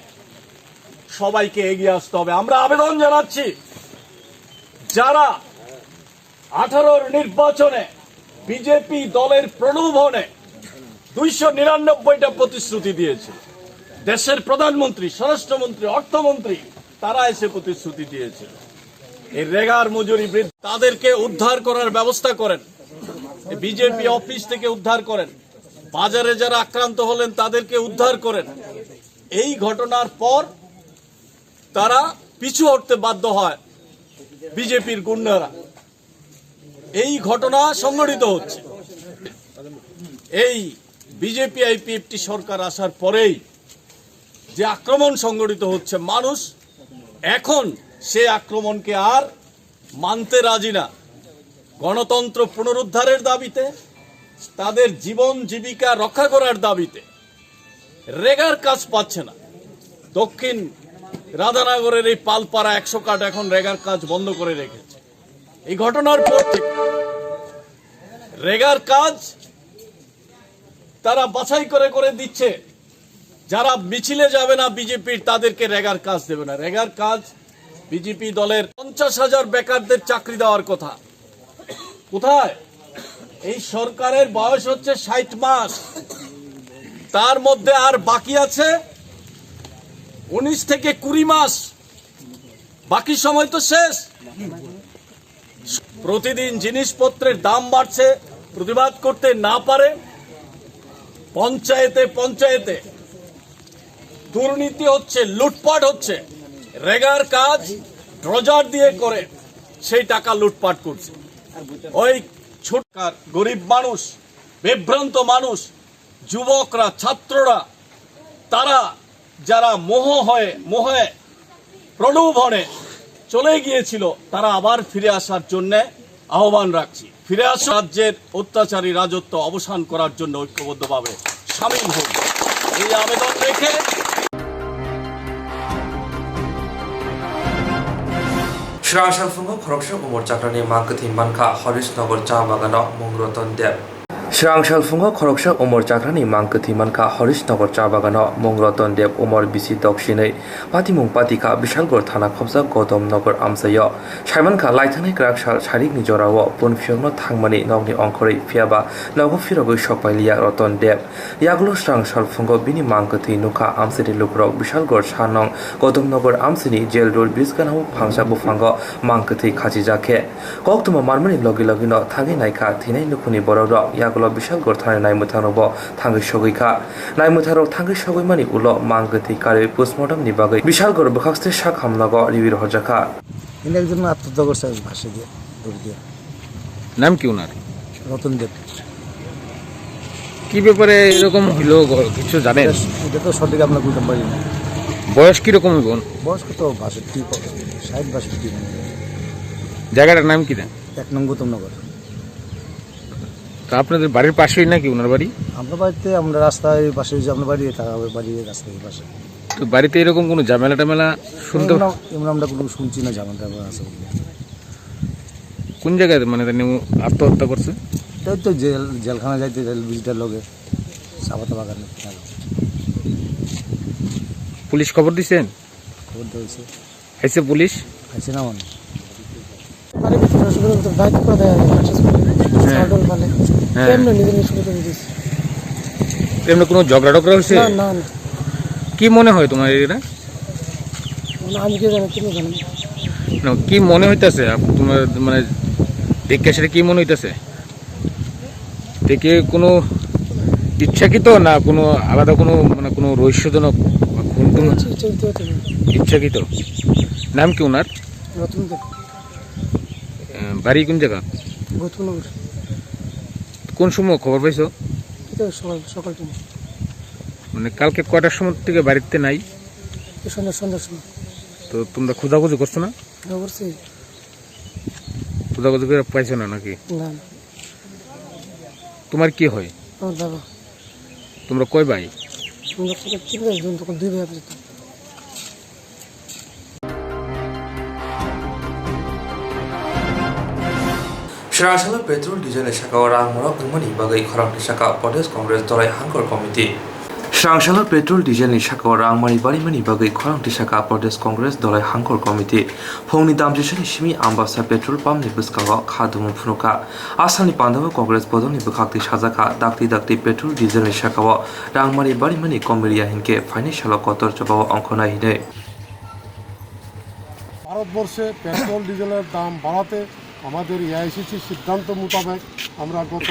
সবাইকে এগিয়ে আসতে হবে। আমরা আবেদন জানাচ্ছি, যারা আঠারোর নির্বাচনে বিজেপি দলের প্রলোভনে দুইশো নিরানব্বইটা প্রতিশ্রুতি দিয়েছিল, দেশের প্রধানমন্ত্রী, স্বরাষ্ট্রমন্ত্রী, অর্থমন্ত্রী, তারা এসে প্রতিশ্রুতি দিয়েছিল। এই রেগার মজুরি বৃদ্ধি, তাদেরকে উদ্ধার করার ব্যবস্থা করেন, বিজেপি অফিস থেকে উদ্ধার করেন, বাজারে যারা আক্রান্ত হলেন তাদেরকে উদ্ধার করেন। এই ঘটনার পর তারা পিছু হটতে বাধ্য হয় বিজেপির গুন্ডারা। এই ঘটনা সংঘটিত হচ্ছে। এই বিজেপি আইপিএফটি সরকার আসার পরেই যে আক্রমণ সংঘটিত হচ্ছে, মানুষ এখন সে আক্রমণকে আর মানতে রাজি না। গণতন্ত্র পুনরুদ্ধারের দাবিতে, তাদের জীবন জীবিকা রক্ষা করার দাবিতে রেগার কাজ পাচ্ছে না। দক্ষিণ রাধানগরের এই পালপাড়া একশো কাঠ এখন রেগার কাজ বন্ধ করে রেখেছে। এই ঘটনার পর থেকে রেগার কাজ তারা বাছাই করে করে দিচ্ছে। যারা মিছিলে যাবে না বিজেপির, তাদেরকে রেগার কাজ দেবে না। রেগার কাজ বিজেপি দলের পঞ্চাশ হাজার বেকারদের চাকরি দেওয়ার কথা। কোথায়? এই সরকারের বয়স হচ্ছে ষাট মাস, তার মধ্যে আর বাকি আছে উনিশ থেকে কুড়ি মাস, বাকি সময় তো শেষ। প্রতিদিন জিনিসপত্রের দাম বাড়ছে, প্রতিবাদ করতে না পারে পঞ্চায়েতে পঞ্চায়েতে দুর্নীতি হচ্ছে, লুটপাট হচ্ছে। রেগার কাজ ড্রজার দিয়ে করে সেই টাকা লুটপাট করছে। ওই ছোটকার গরিব মানুষ, বিভ্রান্ত মানুষ, যুবকরা, ছাত্ররা, তারা যারা মোহ হয়ে, মোহে, প্রলোভনে চলে গিয়েছিল, তারা আবার ফিরে আসার জন্য আহ্বান রাখছি। ফিরে আসুন, রাজ্যের অত্যাচারী রাজত্ব অবসান করার জন্য ঐক্যবদ্ধভাবে সামিল হন। এই আবেদন রেখে Srang salphungo khoroksa umor chakrani mang kwthwi mankha Horisnagar cha bagano mung Roton Deb. Srang salphungo khoroksa umor chakrani mang kwthwi mankha Horisnagar cha bagano mung Roton Deb, umor bisi doksinwi, patimung patikha Bishalgarh thana khopjak Gautam Nagar amchaio. Saimankha, laithanai kwrak sal sarikni jorao punphiyokno thangmani nokni ongkhorwi, phiyaba nogo phirogwi sokpailiya Roton Deb. Yagulo srang salphungo bini mang kwthwi nukha amchaini lukurok Bishalgarh sa nong Gautam Nagar amchaini jail road bridge gana phangsa buphango mang kwthwi khachijak khe. Koktwma manmani logi logino thangwi naikha thwinai nukhungni borokrok. Yagulo Bishalgarh thanani naimwthangrokbo thangwi sogwi kha. Naimwthangrok thangwi sogwi mani ulo mang kwthwi karwi postmortem ni bagwi Bishalgarh bwkhakste sak hamnogo riwi rohorjakha. এখানে একজন আত্মহত্যা করছে বাসে দিয়ে, দৌড় দিয়ে। নাম কি ওনার? রতন দেব। কি ব্যাপারে এরকম হইলো, গ-, কিছু জানেন? এটা, এটা তো সঠিক আমরা বলতে পারি না। বয়স কিরকম হইব? বয়স কত? বাষট্টি, ষাট বাষট্টি। জায়গাটার নাম কি না? এক নং গৌতম নগর। তা আপনাদের বাড়ির পাশেই নাকি ওনার বাড়ি? আমরা বাড়িতে, আমরা রাস্তায় পাশে, ওই যে আপনার বাড়ি, তার বাড়ি রাস্তার পাশে। তো বাড়িতে এরকম কোনো ঝামেলা টামেলা শুনতে? এমন, এমন আমরা কোনো শুনছি না ঝামেলা টামেলা আছে বলে। কোন জায়গায় মানে তিনি আত্মহত্যা করছে? তাই তো জেল, জেলখানা যাইতে জেল ভিজিটার লগে। চা পাতা বাগানের কিনারা। পুলিশ খবর দিছেন? খবর দেওয়া হয়েছে। আইছে পুলিশ? আইছে না মানে? আরে ভিতরে আসলে তো বাইক করে দেয়, আর কি, কাঁচা করে। হ্যাঁ। সার ডোল ফালে। হ্যাঁ। এমনি নিজে নিজে শুরু করে দিয়েছে। এমনি কোনো ঝগড়া টগড়া হয়েছে? না, না, না। কি মনে হয় তোমার এটা? না, আমি কি জানি, তুমি জানো। না, কি মনে হইতাছে আপ-, তোমার মানে দেখে সেটা কি মনে হইতাছে? দেখে কোনো ইচ্ছাকৃত না কোনো আলাদা কোনো মানে কোনো রহস্যজনক বা খুন টুন? ইচ্ছা-, ইচ্ছাকৃত হতে পারে। ইচ্ছাকৃত। নাম কি ওনার? রতন দেব। আহ, বাড়ি কোন জায়গা? গৌতমনগর। কোন সময় খবর পাইছো? এটা সকাল, সকাল টাইমে। মানে কালকে কয়টার সময় থেকে বাড়িতে নাই? এই সন্ধ্যা, সন্ধ্যার সময়। তো তোমরা খোঁজাখুঁজি করছো না? হ্যাঁ, করছি। খোঁজাখুঁজি করে পাইছো না নাকি? না, না। তোমার কি হয়? আমার বাবা। তোমরা কয় ভাই? আমরা তো তিন ভাই বোন, তখন দুই ভাই আপাতত। Srangsalo petrol diesel ni saka o rang morok wngmani bagwi khorang tisaka Pradesh Congress Dolai Hangkor Committee. Srangsalo petrol diesel ni saka o rang mani barimani bagwi khorang tisaka Pradesh Congress Dolai Hangkor Committee. Phungni damjisani simi Ambasa petrol pump ni bwskango kha dumu phunukha. Asalni pandao Congress bodolni bwkhak twi sajakha, dakti dakti petrol diesel ni saka o rang mani barimani komiliya hinkhe phaini salo kotor chobao ongkhornai hinwi. ভারতবর্ষে পেট্রোল ডিজেলের দাম বাড়াতে আমাদের এআইসিসির সিদ্ধান্ত মোতাবেক আমরা গত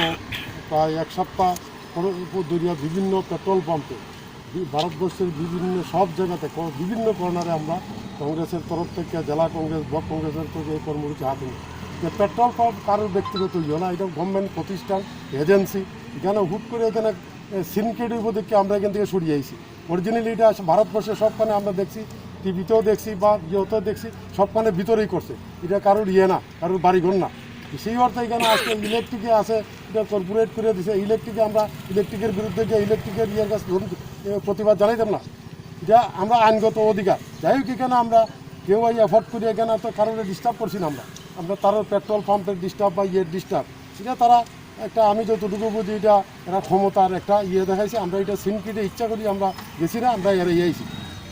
প্রায় এক সপ্তাহ পর-, দরিয়া বিভিন্ন পেট্রোল পাম্পে বি-, ভারতবর্ষের বিভিন্ন সব জায়গাতে ক-, বিভিন্ন কর্নারে আমরা কংগ্রেসের তরফ থেকে, জেলা কংগ্রেস, ব্লক কংগ্রেসের তরফ থেকে এই কর্মসূচি হাতে নিই। যে পেট্রোল পাম্প কারোর ব্যক্তিগত ইয়ে না, এটা গভর্নমেন্ট প্রতিষ্ঠান, এজেন্সি। এখানে হুট করে এখানে, এ, সিনক্রেট হইব দেখে আমরা এখান থেকে সরিয়ে আইছি। অরিজিনালি এটা আসলে ভারতবর্ষে সবখানে আমরা দেখছি, টিভিতেও দেখছি বা ইয়েতেও দেখছি, সবখানে ভিতরেই করছে। এটা কারোর ইয়ে না, কারোর বাড়িঘর না। সেই অর্থে এখানে আজকে ইলেকট্রিকে আছে, এটা কর্পোরেট করে দিছে। ইলেকট্রিকে আমরা ইলেকট্রিকের বিরুদ্ধে গিয়ে ইলেকট্রিকের ইয়ের কাছে ধরুন, এ, প্রতিবাদ জানাইতাম না। এটা আমরা আইনগত অধিকার। যাই হোক, এখানে আমরা কেউ এই এফোর্ড করি এখানে তো কারোর ডিস্টার্ব করছি না আমরা। আমরা তারও পেট্রোল পাম্পের ডিস্টার্ব বা ইয়ের ডিস্টার্ব, সেটা তারা একটা, আমি যতটুকু বুঝি, এটা এরা ক্ষমতার একটা ইয়ে দেখাইছে। আমরা এটা সিনক্রেটে ইচ্ছা করি আমরা গেছি না, আমরা এড়িয়ে আইছি।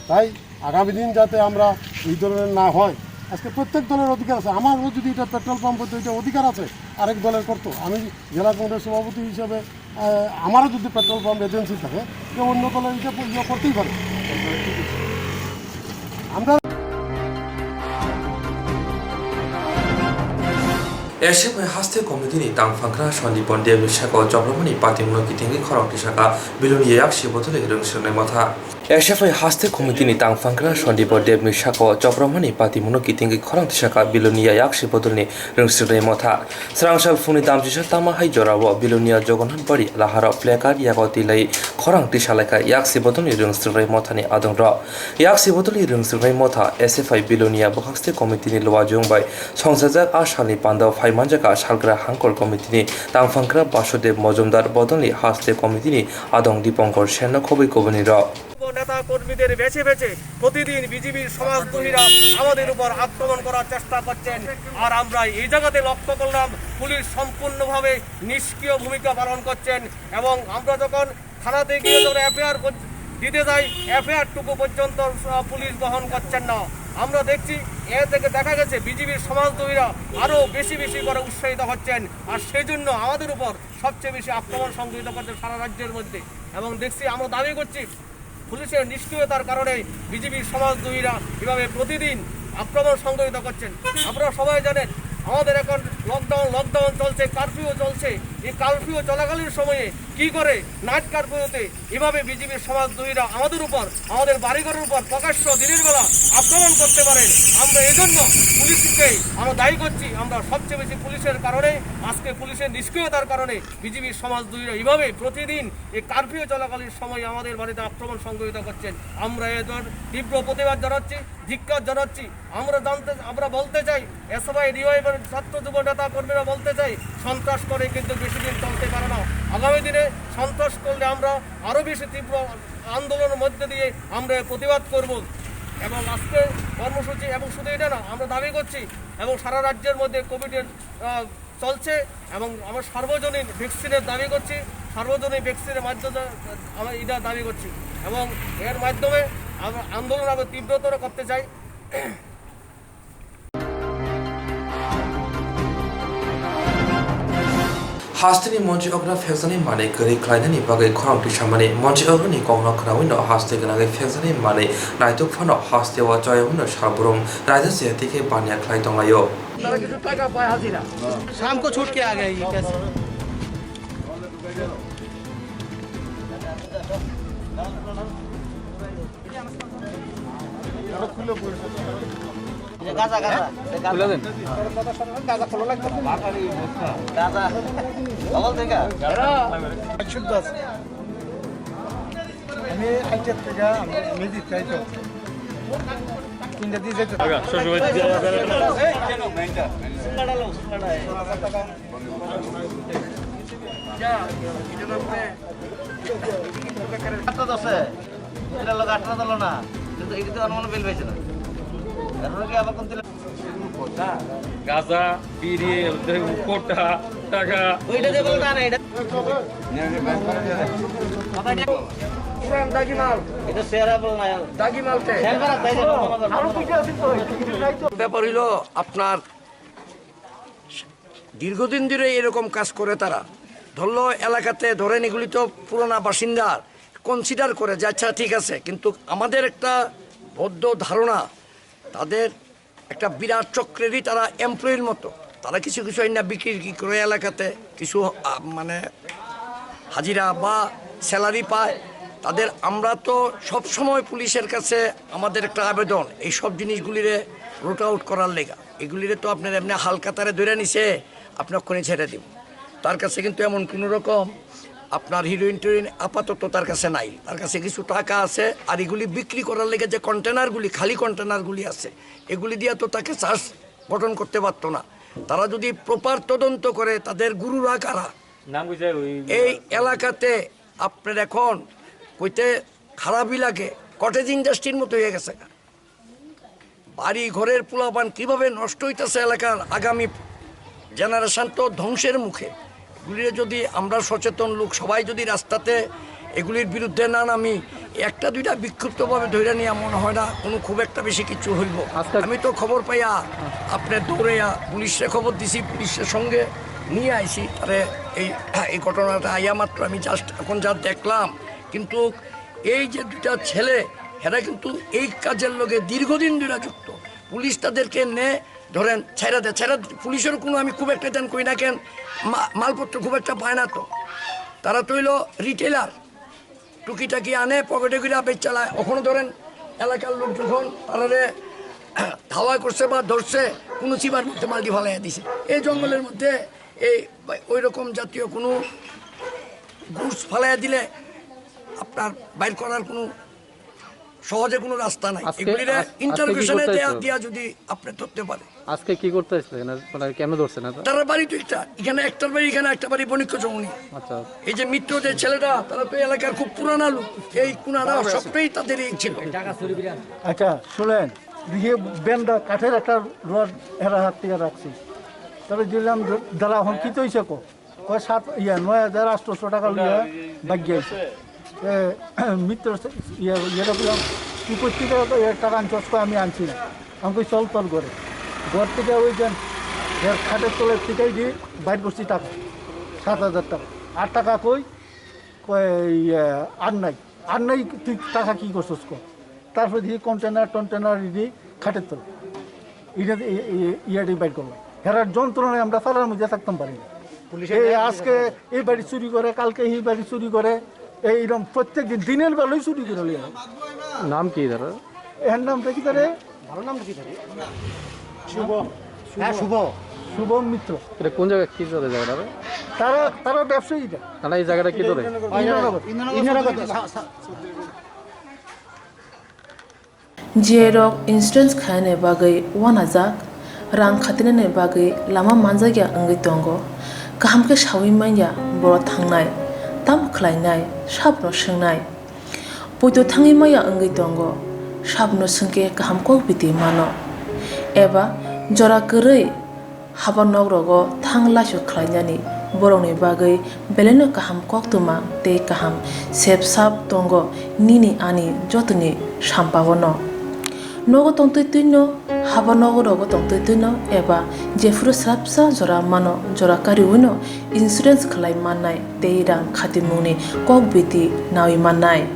তাই আগামী দিন যাতে আমরা এই ধরনের না হয়, আজকে প্রত্যেক দলের অধিকার আছে। আমারও যদি এটা পেট্রোল পাম্প হতো, এটা অধিকার আছে, আরেক দলের করতো। আমি জেলা কংগ্রেস সভাপতি হিসেবে, আহ, আমারও যদি পেট্রোল পাম্প এজেন্সি থাকে, কেউ অন্য দলের এটা ইয়ে করতেই পারে। আমরা এসএফআই হাস্তে কমিটিনি tangphangra Sandipon Debni saka o chopramani patimungno kitingwi khorang tisaka Bilonia yaksi bodolni rwngswngnai motha. SFI হাস্তে কমিটিনি tangphangra Sandipon Debni saka o chopramani patimungno kitingwi khorang tisaka Bilonia yaksi bodolni rwngswngnai motha. Srangsal phungni damchisa tama hai jorao Bilonia Jogonnatbari laharo placard yago tilai khorang tisalaikha yaksi bodolni rwngswngnai mothani adongrok. Yaksi bodolni rwngswngnai motha S F I Bilonia bwkhakste komitini luajwng bai songchajak a salni pandao phai manjakha salgra hangkor komitini tangphangra Basudev Mojumdar bodolni haste komitini adong Dipankar Senno khobwi kubunirok. নেতা কর্মীদের বেছে বেছে প্রতিদিন বিজিবির সমাজদ্রোহীরা আমাদের উপর আক্রমণ করার চেষ্টা করছেন। আর আমরা এই জায়গাতে লক্ষ্য করলাম, পুলিশ সম্পূর্ণভাবে নিষ্ক্রিয় ভূমিকা পালন করছেন এবং আমরা যখন থানাতে গিয়ে যখন এফআইআর দিতে যাই, এফআইআর টুকু পর্যন্ত, আহ, পুলিশ গ্রহণ করছেন না। আমরা দেখছি, এ থেকে দেখা গেছে বিজিবির সমাজদ্রোহীরা আরও বেশি বেশি করে উৎসাহিত হচ্ছেন, আর সেই জন্য আমাদের উপর সবচেয়ে বেশি আক্রমণ সংঘটিত করছে সারা রাজ্যের মধ্যে। এবং দেখছি, আমরা দাবি করছি, পুলিশের নিষ্ক্রিয়তার কারণে বিজিবির সমাজদ্রোহীরা এভাবে প্রতিদিন আক্রমণ সংঘটিত করছেন। আপনারা সবাই জানেন, আমাদের এখন লকডাউন, লকডাউন চলছে, কারফিউ চলছে। এই কারফিউ চলাকালীন সময়ে কি করে নাইট কারফিউতে এভাবে বিজিবির সমাজদ্রোহীরা আমাদের উপর, আমাদের বাড়িঘরের উপর প্রকাশ্য দিনের বেলা আক্রমণ করতে পারেন? আমরা এজন্য পুলিশকে আমরা দায়ী করছি। আমরা সবচেয়ে বেশি পুলিশের কারণে, আজকে পুলিশের নিষ্ক্রিয়তার কারণে বিজিবির সমাজদ্রোহীরা এভাবে প্রতিদিন এই কারফিউ চলাকালীন সময়ে আমাদের বাড়িতে আক্রমণ সংঘটিত করছেন। আমরা এদের তীব্র প্রতিবাদ জানাচ্ছি, ধিক্কার জানাচ্ছি। আমরা জানতে, আমরা বলতে চাই, এসএফআই রিওয়াইফের ছাত্র যুব নেতা কর্মীরা বলতে চাই, সন্ত্রাস করে কিন্তু বেশি দিন চলতে পারে না। আগামী দিনে সন্ত্রাস করলে আমরা আরও বেশি তীব্র আন্দোলনের মধ্যে দিয়ে আমরা এর প্রতিবাদ করব। এবং আজকে কর্মসূচি, এবং শুধু এটা না, আমরা দাবি করছি এবং সারা রাজ্যের মধ্যে কোভিডের, আহ, চলছে এবং আমরা সার্বজনীন ভ্যাকসিনের দাবি করছি। সার্বজনীন ভ্যাকসিনের মাধ্যমে আমরা এটা দাবি করছি এবং এর মাধ্যমে আমরা আন্দোলন আরো তীব্রতর করতে চাই। Hasteni monchi okno phekjani manwi kwrwi khlainani bagwi khorang tisamani monchi oknoni kokno khnawi no haste gwnangwi phekjani manwi naituk phano haste o choyawino salbrum raida se tike banya khlai tonglaio. शाम को छूट के आ गए ये कैसे? গাজা, গাজা। খুলে দেন। গাজা। অকল থেকে? আমি আইটের থেকে, আমি মিউজিক চাই তো। তিনটা দিয়ে যাইতে। আটটা দশে। এটা লোক আটটা দল না। কিন্তু এটা তো অনুমান বিল পাইছে না। এখন কি আবার কোন দিলে? গাজা, বিড়ি, কোটা, টাকা। ওইটা দিয়ে বলতে না, এটা। পুরান দাগি মাল। এটা শেয়ারেবল না। দাগি মাল তে। ব্যাপার হইলো আপনার দীর্ঘদিন ধরে এরকম কাজ করে তারা। ধরলো এলাকাতে ধরেন এগুলি তো পুরোনা বাসিন্দা, কনসিডার করে যে আচ্ছা ঠিক আছে, কিন্তু আমাদের একটা বদ্ধ ধারণা তাদের একটা বিরাট চক্রেরই তারা এমপ্লয়ির মতো। তারা কিছু কিছু আইনা বিক্রি কি করে এলাকাতে কিছু, আহ, মানে হাজিরা বা স্যালারি পায়। তাদের আমরা তো সব সময় পুলিশের কাছে আমাদের একটা আবেদন, এই সব জিনিসগুলিরে রুট আউট করার লেগা। এগুলিরে তো আপনার এমনি হালকা তারে ধরে নিছে, আপনি ওখানে ছেড়ে দিব। তার কাছে কিন্তু এমন কোনো রকম আপনার হিরোইন টিরোইন আপাতত তার কাছে নাই। তার কাছে কিছু টাকা আছে, আর এগুলি বিক্রি করার লেগে যে কন্টেনারগুলি, খালি কন্টেনারগুলি আছে, এগুলি দিয়ে তো তাকে চার্জ গঠন করতে পারতো না। তারা যদি প্রপার তদন্ত করে, তাদের গুরুরা কারা? নাম কইছে ওই এই এলাকাতে আপনার এখন কইতে খারাপই লাগে, কটেজ ইন্ডাস্ট্রির মতো হয়ে গেছে। বাড়ি ঘরের পোলাপান কিভাবে নষ্ট হইতেছে এলাকার আগামী জেনারেশন তো ধ্বংসের মুখে। এগুলিরে যদি আমরা সচেতন লোক সবাই যদি রাস্তাতে এগুলির বিরুদ্ধে না নামি, একটা দুইটা বিক্ষুব্ধভাবে ধরে নিয়ে মনে হয় না কোনো খুব একটা বেশি কিছু হইব। আজকে আমি তো খবর পাইয়া আপনার দৌড়াইয়া পুলিশে খবর দিছি, পুলিশের সঙ্গে নিয়ে আইছি। তারে এই, এই ঘটনাটা আইয়া মাত্র আমি জাস্ট এখন যা দেখলাম, কিন্তু এই যে দুটা ছেলে, এরা কিন্তু এই কাজের লগে দীর্ঘদিন ধরে যুক্ত। পুলিশ তাদেরকে নে ধরেন ছাইরা দেয়, ছাইরা পুলিশের কোনো আমি খুব একটা দেন কই না কেন, মা-, মালপত্র খুব একটা পায় না তো। তারা তো হইলো রিটেলার, টুকিটাকি আনে, পকেটে করে বেচ চালায়। ওখানে ধরেন এলাকার লোক যখন তারারে ধাওয়া করছে বা ধরছে, কোনো চিবার মধ্যে মালটি ফালাইয়া দিছে। এই জঙ্গলের মধ্যে এই ওই রকম জাতীয় কোনো গুডস ফালাইয়া দিলে আপনার বাইর করার কোনো সহজে কোনো রাস্তা নাই। আজকে, এগুলিরে আজ-, আজকে কি ইন্টারোগেশনে করতে দেয়া, হইতো? দিয়া যদি আপনি ধরতে পারে। আজকে কি করতে আসলে এখানে? মানে কেন ধরছে না তো? তারা বাড়ি তো একটা, এখানে একটার বাড়ি, এখানে একটা বাড়ি বণিক্য চৌমুহনী। আচ্ছা। এই যে মিত্র যে ছেলেটা, তারা তো এলাকার খুব পুরানা লোক, এই কুনারা সবটাই তাদের এই ছিল। আচ্ছা, শুনেন, দেখি বেন্ডা কাঠের একটা রড এরা হাত থেকে রাখছি, তবে দিলাম, দাঁড়া, এখন কি তো হয়েছে কো? কয় সাত, ইয়া, নয় হাজার আটশোশো টাকা লইয়া ভাগি আইছে। এ, মিত্র সে, ইয়া, ইয়েটা বললাম, "তুই কোথেকে এত, এ, টাকা আনছস?" কয়, "আমি আনছি না।" আমি কই, "চল তোর ঘরে।" ঘর থেকে ওই যে, এর খাটের তলে টিকাই দিয়ে বাইর করছি টাকা, সাত হাজার টাকা। আর টাকা কই? কয়, "ইয়া, আর নাই।" আর নাই, তুই টাকা কি করছস ক? তারপরে দেখি কন্টেনার টন্টেনার রেডি খাটের তলে। এটা, এ-, এ-, ইয়াটাই বাইর করলাম। হেরার যন্ত্রণায় আমরা তালার মধ্যে থাকতাম পারি না। পুলিশের এই গায়ে আজকে এই বাড়ি চুরি করে, কালকে এই বাড়ি চুরি করে, এইরকম প্রত্যেক দিন, দিনের বেলায় চুরি করে লইয়া। নাম কি তারা? এর নামটা কি তারে? ভালো নামটা কি তারে? শুভ। হ্যাঁ, শুভ। শুভ মিত্র। এটা কোন জায়গা, কি চলে জায়গাটা? তারা, তারা ব্যবসায়ীরা। তারা এই জায়গাটা কি ধরে? ইন্দ্রনগর। ইন্দ্রনগর। সা-, সা-, G I rok insurance khainani bagwi uanajak, rang khatinani bagwi lama manjakya wngwi tongo. Kaham khe saui manya borok thangnai, tamo khlainai, sabono swngnai. Poito thangwi maya wngwi tongo, sabono swngkhe kaham kok biti mano. Eba jora kwrwi haba nok rogo thang laisu khlainani Borokni bagwi belaino kaham koktwma tei kaham sep sap tongo nini ani jotoni sampao no. Nogo tongtwi twino, haba nogo rogo tongtwi twino eba jephuru swrapsa jora mano jora kariwino insurance khlai mannai tei rang khatimungni kok biti nawi mannai.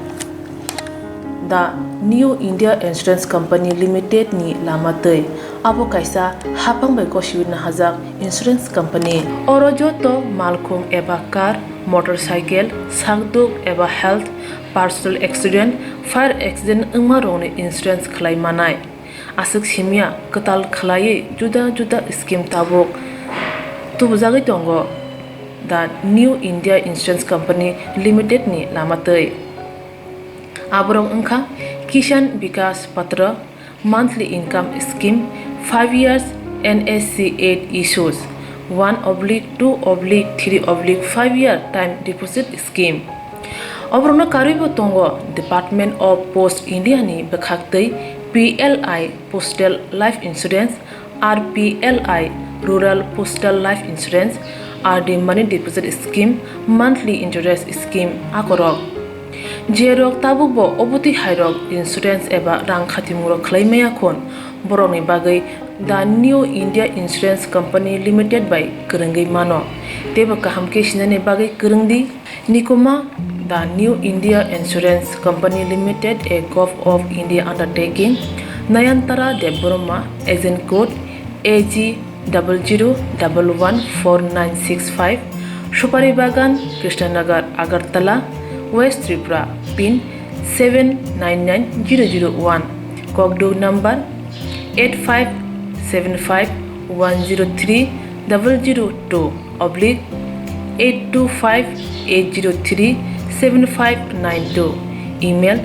The New India Insurance Company Limited ni lama twi. Abo kaisa haphang bai gosiwi nahajak insurance company. Oro joto malkhung eba car, motorcycle, sakduk eba health, personal accident, fire accident wngma rokni insurance khlai manai. Aswk simya kwtal khlaiwi juda juda scheme tabuk tubujagwi tongo the New India Insurance Company Limited ni lama twi. Aborok wngkha Kisan Vikas Patra, monthly income scheme, five years N S C eight issues, one oblique two oblique three oblique five year time deposit scheme. Oborokno karwibo tongo Department of Post India ni bwkhaktwi P L I Postal Life Insurance, R P L I Rural Postal Life Insurance, R D Money Deposit Scheme, Monthly Interest Scheme akorok. Jerok tabukbo obotwi hairok insurance eba rang khatimungrok khlai maya khun, borokni bagwi The New India Insurance Company Limited bai kwrwngwi mano. Teibo kaham khe sinani bagwi kwrwngdi. Nikuma, The New India Insurance Company Limited, a Govt of India undertaking, Nayantara Debbarma, agent code A G double zero double one four nine six five, Supari Bagan, Krishnanagar, Agartala, West Tripura, pin seven nine nine zero zero one, kokduk number eight five seven five one zero three double zero two oblique eight two five eight zero three seven five nine two, email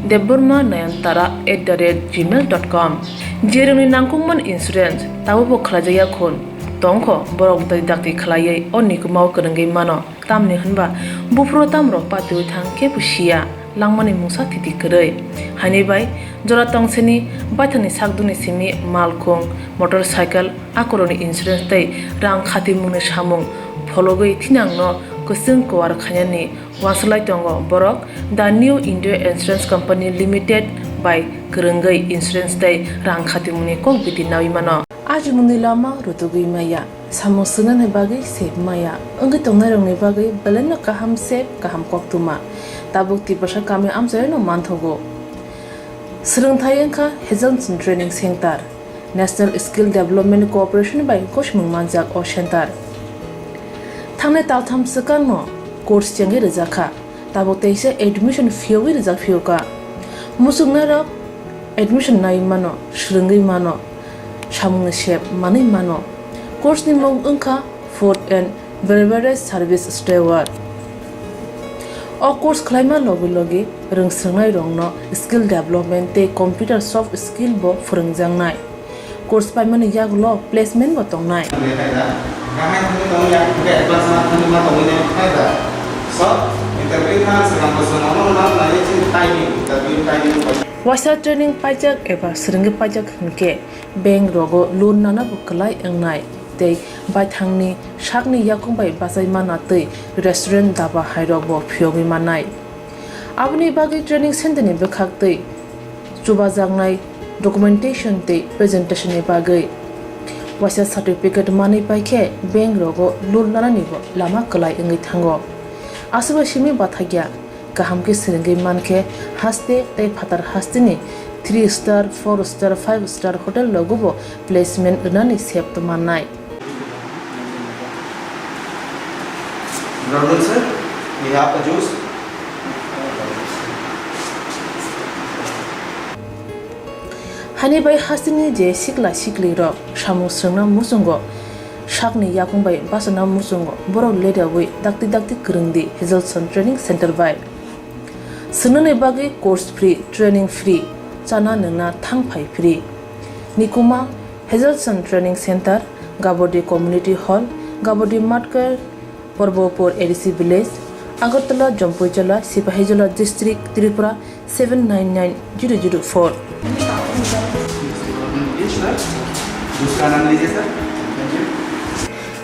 debbarma nayantara at the rate gmail dot com. Jerokni nangkukmani insurance tabukbo khlaijakya khun tongkho, borok dakti dakti khlaiwi o nikumao kwrwngwi mano. Tamni hwnba buphuru tamrok patiwi thang kebo siya, langmani mungsa thiti kwrwi. Haini bai jora tongsini baithangni sakdukni simi malkhung, motorcycle, akorokni insurance tei rang khatimungni samung phologwi thinangno kwchwng kuar khainani uansuk lai tongo borok The New India Insurance Company Limited bai kwrwngwi insurance tei rang khatimungni kok biti nawi mano. Ajimungni lama rutugwi maya. Samung swngnani bagwi sep maya wngwi tongnairokni bagwi belaino kaham sep kaham koktwma. Tabuk Tiprasa kami amchaino manthogo. Swrwngthai wngkha Hazelson Training Center. National Skill Development Corporation bai gosimung manjak o center. Thangnai taltham swkangno course chengwi rwjakha. Tabuk teisa admission phiyogwi rijak phiyokha. Muchungnairok admission naiwi mano, swrwngwi mano, samungni sep manwi mano. Course ni mung wngkha Food and Beverage Service Steward. O course khlaima logi logi rwngswrwngnairokno skill development tei computer soft skill bo phwrwngjaknai. Course paimani yagulo placement bo tongnai. Waisa training paijak eba swrwngwi paijak hwnkhe bank rogo loan nana bo kwlai wngnai tei baithangni sakni yakung bai bachai mana tei restaurant daba hairok bo phiyogwi mannai. Aboni bagwi training center ni bwkhak tei chubajaknai documentation tei presentation ni bagwi waisa certificate manwi paikhe bank rogo loan lanani bo lama kwlai wngwi thango. Aswkbai simi bathakya kaham khe swrwngwi mankhe haste tei phatar hasteni three star, four star, five star hotel rogo bo placement rwnani sep mannai. Brother sir, we have a juice. Hani bai hasteni je sikla sikli rok samung swrwngna muchungo, sakni yakung bai bachana muchungo, borok ledawi dakti dakti kwrwngdi Hazelson Training Center bai. Swngnani bagwi course free, training free, chana nwngna thang phai free. Nikuma Hazelson Training Center, Gabodi Community Hall, Gabodi Matkar, Porbopur A D C Village, Agartala, Jampuijala, Sipahijola District, Tripura seven nine nine zero zero four.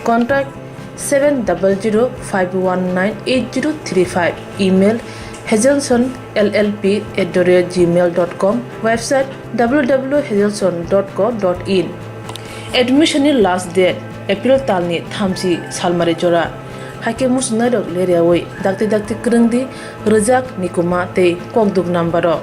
Contact seven double zero five one nine eight zero three five, email hazelson L L P at the rate gmail dot com, website W W W hazelson dot co dot in. Admission ni last date April talni thamchi salmari jora. Haikhe muchungnairok leriawi dakti dakti kwrwngdi rwjak nikuma tei kokduk number o.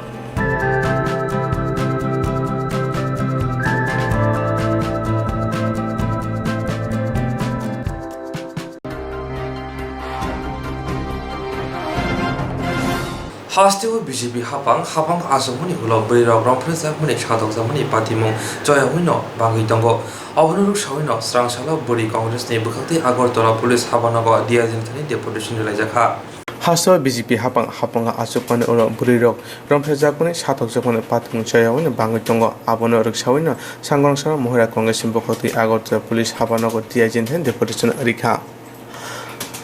Hasteo B J P hapang, hapang achukmani ulo bwrwirok romphrejakmani satokjakmani patimung choyawino bangwi tongo. Obono rwksawino swrangsalo bwrwi Congressni bwkhaktwi Agartala Police hapanogo D I G ni thani deputation rwlaijakha. Hasteo B J P hapang, hapanga achukmani ulo bwrwirok romphrejakmani satokjakmani patimung choyawino bangwi tongo. Abono rwksawino Sangrong sara Mohila Congress ni bwkhaktwi Agartala Police hapanogo D I G ni thani deputation rikha.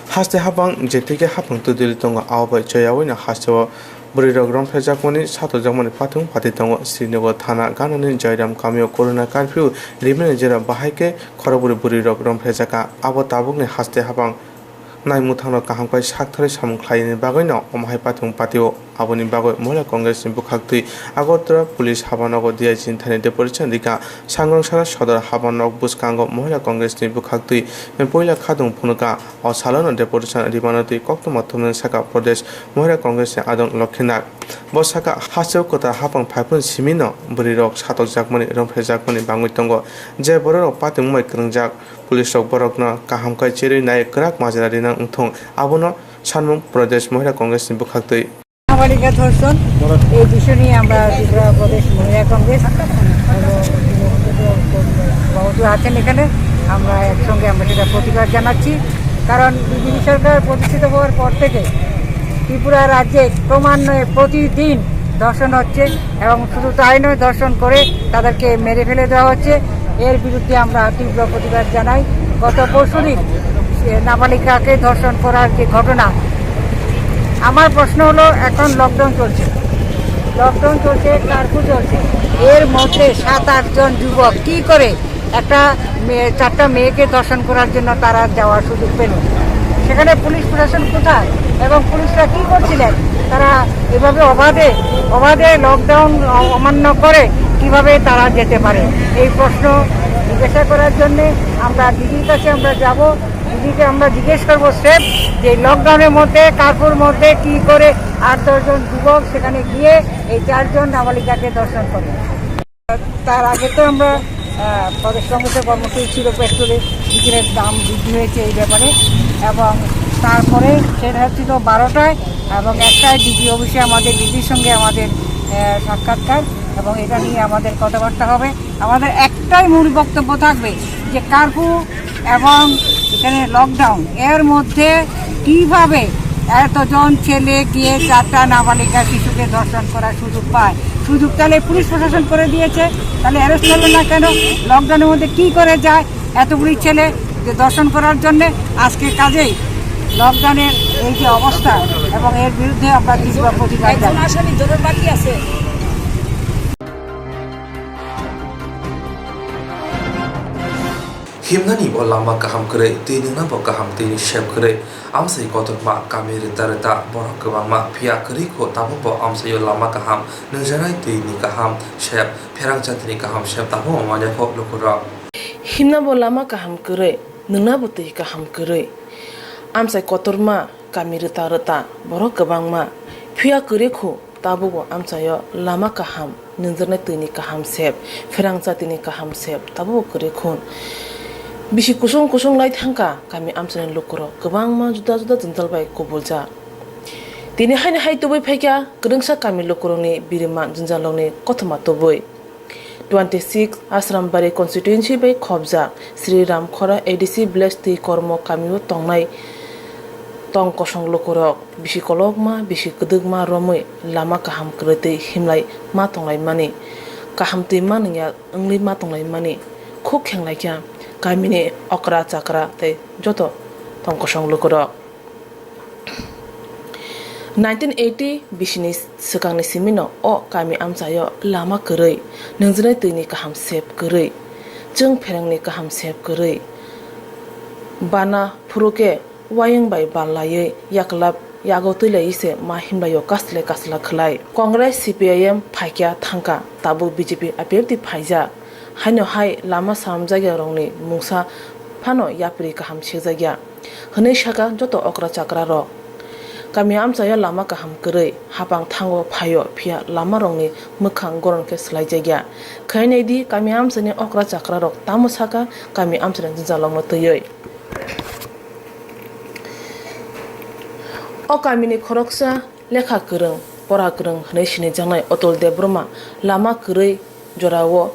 Haste hapang je theke hapang twi duli tongo, abo bai choyawino hasteo bwrwirok romphrejakmani satokjakmani patung pati tongo. Srinagar thana ganani Joyram kamio corona curfew rimani jora bahai khe khorokbrwi bwrwirok romphrejakha. Abo tabukni haste hapang naimwthangno kaham khe sakthorwi samung khlaini bagwino omo hai patung patio. Aboni bagwi Mohila Congress ni bwkhaktwi Agartala Police hapanogo D I G ni thani deputation rikha. Sangrong sara Sodor hapanok bwskango Mohila Congress ni bwkhaktwi puila khadung phunukha. O salono deputation rimano twi koktwma thumnani saka Pradesh Mohila Congress ni adong Lokhinar. Bo saka hasteo kwtal hapang phaiphuru simino bwrwirok satokjakmani romphrejakmani bangwi tongo. Je bororok patimung bai kwrwngjak, police rok borokno kaham khe cherwi nai kwrak majra rinang wngthung, abono sanmung Pradesh Mohila Congress ni bwkhaktwi. নাবালিকা ধর্ষণ, এই বিষয় নিয়ে আমরা ত্রিপুরা প্রদেশ মহিলা কংগ্রেস এবং যুবক সভাপতি আছেন এখানে, আমরা একসঙ্গে আমরা সেটা প্রতিবাদ জানাচ্ছি। কারণ বিজেপি সরকার প্রতিষ্ঠিত হওয়ার পর থেকে ত্রিপুরা রাজ্যে ক্রমান্বয়ে প্রতিদিন ধর্ষণ হচ্ছে এবং শুধু তাই নয়, ধর্ষণ করে তাদেরকে মেরে ফেলে দেওয়া হচ্ছে। এর বিরুদ্ধে আমরা তীব্র প্রতিবাদ জানাই। গত পরশুদিন সে নাবালিকাকে ধর্ষণ করার যে ঘটনা, আমার প্রশ্ন হলো, এখন লকডাউন চলছে, লকডাউন চলছে, কারফিউ চলছে, এর মধ্যে সাত আট জন যুবক কি করে একটা মেয়ে, চারটা মেয়েকে ধর্ষণ করার জন্য তারা যাওয়ার সুযোগ পেল? সেখানে পুলিশ প্রশাসন কোথায় এবং পুলিশরা কি করছিলেন? তারা এভাবে অবাধে, অবাধে লকডাউন অ-, অমান্য করে কিভাবে তারা যেতে পারে? এই প্রশ্ন জিজ্ঞাসা করার জন্যে আমরা ডিজির কাছে আমরা যাব। ডিজিকে আমরা জিজ্ঞেস করবো সেফ যে লকডাউনের মধ্যে, কারফিউর মধ্যে কি করে আট দশ জন যুবক সেখানে গিয়ে এই চারজন নাবালিকাকে ধর্ষণ করে। তার আগে তো আমরা, আহ, প্রদেশ কংগ্রেসের কর্মসূচি ছিল পেট্রোলের, ডিজেলের দাম বৃদ্ধি হয়েছে এই ব্যাপারে, এবং তারপরে সেটা হচ্ছিল বারোটায় এবং একটায় ডিজি অফিসে আমাদের, ডিজির সঙ্গে আমাদের, আহ, সাক্ষাৎকার, এবং এটা নিয়ে আমাদের কথাবার্তা হবে। আমাদের একটাই মূল বক্তব্য থাকবে যে কারফিউ এবং এখানে লকডাউন, এর মধ্যে কিভাবে এতজন ছেলে গিয়ে চারটা নাবালিকা শিশুকে ধর্ষণ করার সুযোগ পায়? সুযোগ তাহলে পুলিশ প্রশাসন করে দিয়েছে, তাহলে অ্যারেস্ট করলো না কেন? লকডাউনের মধ্যে কি করে যায় এতগুলি ছেলে যে ধর্ষণ করার জন্য? আজকে কাজেই লকডাউনের এই যে অবস্থা এবং এর বিরুদ্ধে আমরা তীব্র প্রতিবাদ জানাই। Himnani bo lama kaham kwrwi, twi nwngna bo kaham, twi ni sep kwrwi. Amsai kotorma kami rwta rwta borok kwbangma, phiya kwrwi kho tabuk bo amsaio lama kaham, nwngjaknai twi ni kaham sep, pherang chati ni kaham sep tabuk bo manya kho lukurok. Himna bo lama kaham kwrwi, nwngna bo twi kaham kwrwi. Amsai kotorma kami rwta rwta borok kwbangma, phiya kwrwi kho tabuk bo amchaio lama kaham, nwngjaknai twi ni kaham sep, pherang chati ni kaham sep, tabuk bo kwrwi khun. Bisi kusung kusung lai thangkha kami amchaini lukurok, kwbangma juda juda jwngjal bai kubuljak. Tini haini hai tubui phaikha kwrwngsa kami lukurokni birima jwngjalrokni kothoma tubui. Twenty six Asrambari constituency bai khopjak Sri Ramkhora A D C village twi kormo kamio tongnai tong kosong lukurok bisi kolokma, bisi kwdwkma romwi lama kaham kwrwi twi himlai ma tonglaimani, kaham twi ma nungya wngwi ma tonglaimani khuk khenglaikha kamini okra chakra tei joto tong kosong lukurok. Nineteen eighty bisini swkangni simino o kami amchaio lama kwrwi, nwngjaknai twini kaham sep kwrwi, chwng pherangni kaham sep kwrwi, Bana phuru khe wayung bai bal laiwi yaklap yago twi laiwi se ma himlaio kasle kasla khlai. Congress C P I M phaikya thangkha, tabuk B J P I P F T phaijak. Haino hai lama swnamjakya rokni mungsa phano yapri kaham sekjakya hwnwi sakha joto okra chakra rok. Kami amchaio lama kaham kwrwi, hapang thango phaio, phiya lama rokni mwkhang goron khe swlaijakya. Khainai di kami amchaini okra chakra rok tamo sakha kami amchaini jwngjalrokno twiwi. O kamini khoroksa lekha kwrwng, pora kwrwng hwnwi sinijaknai Otol Debbarma lama kwrwi jorao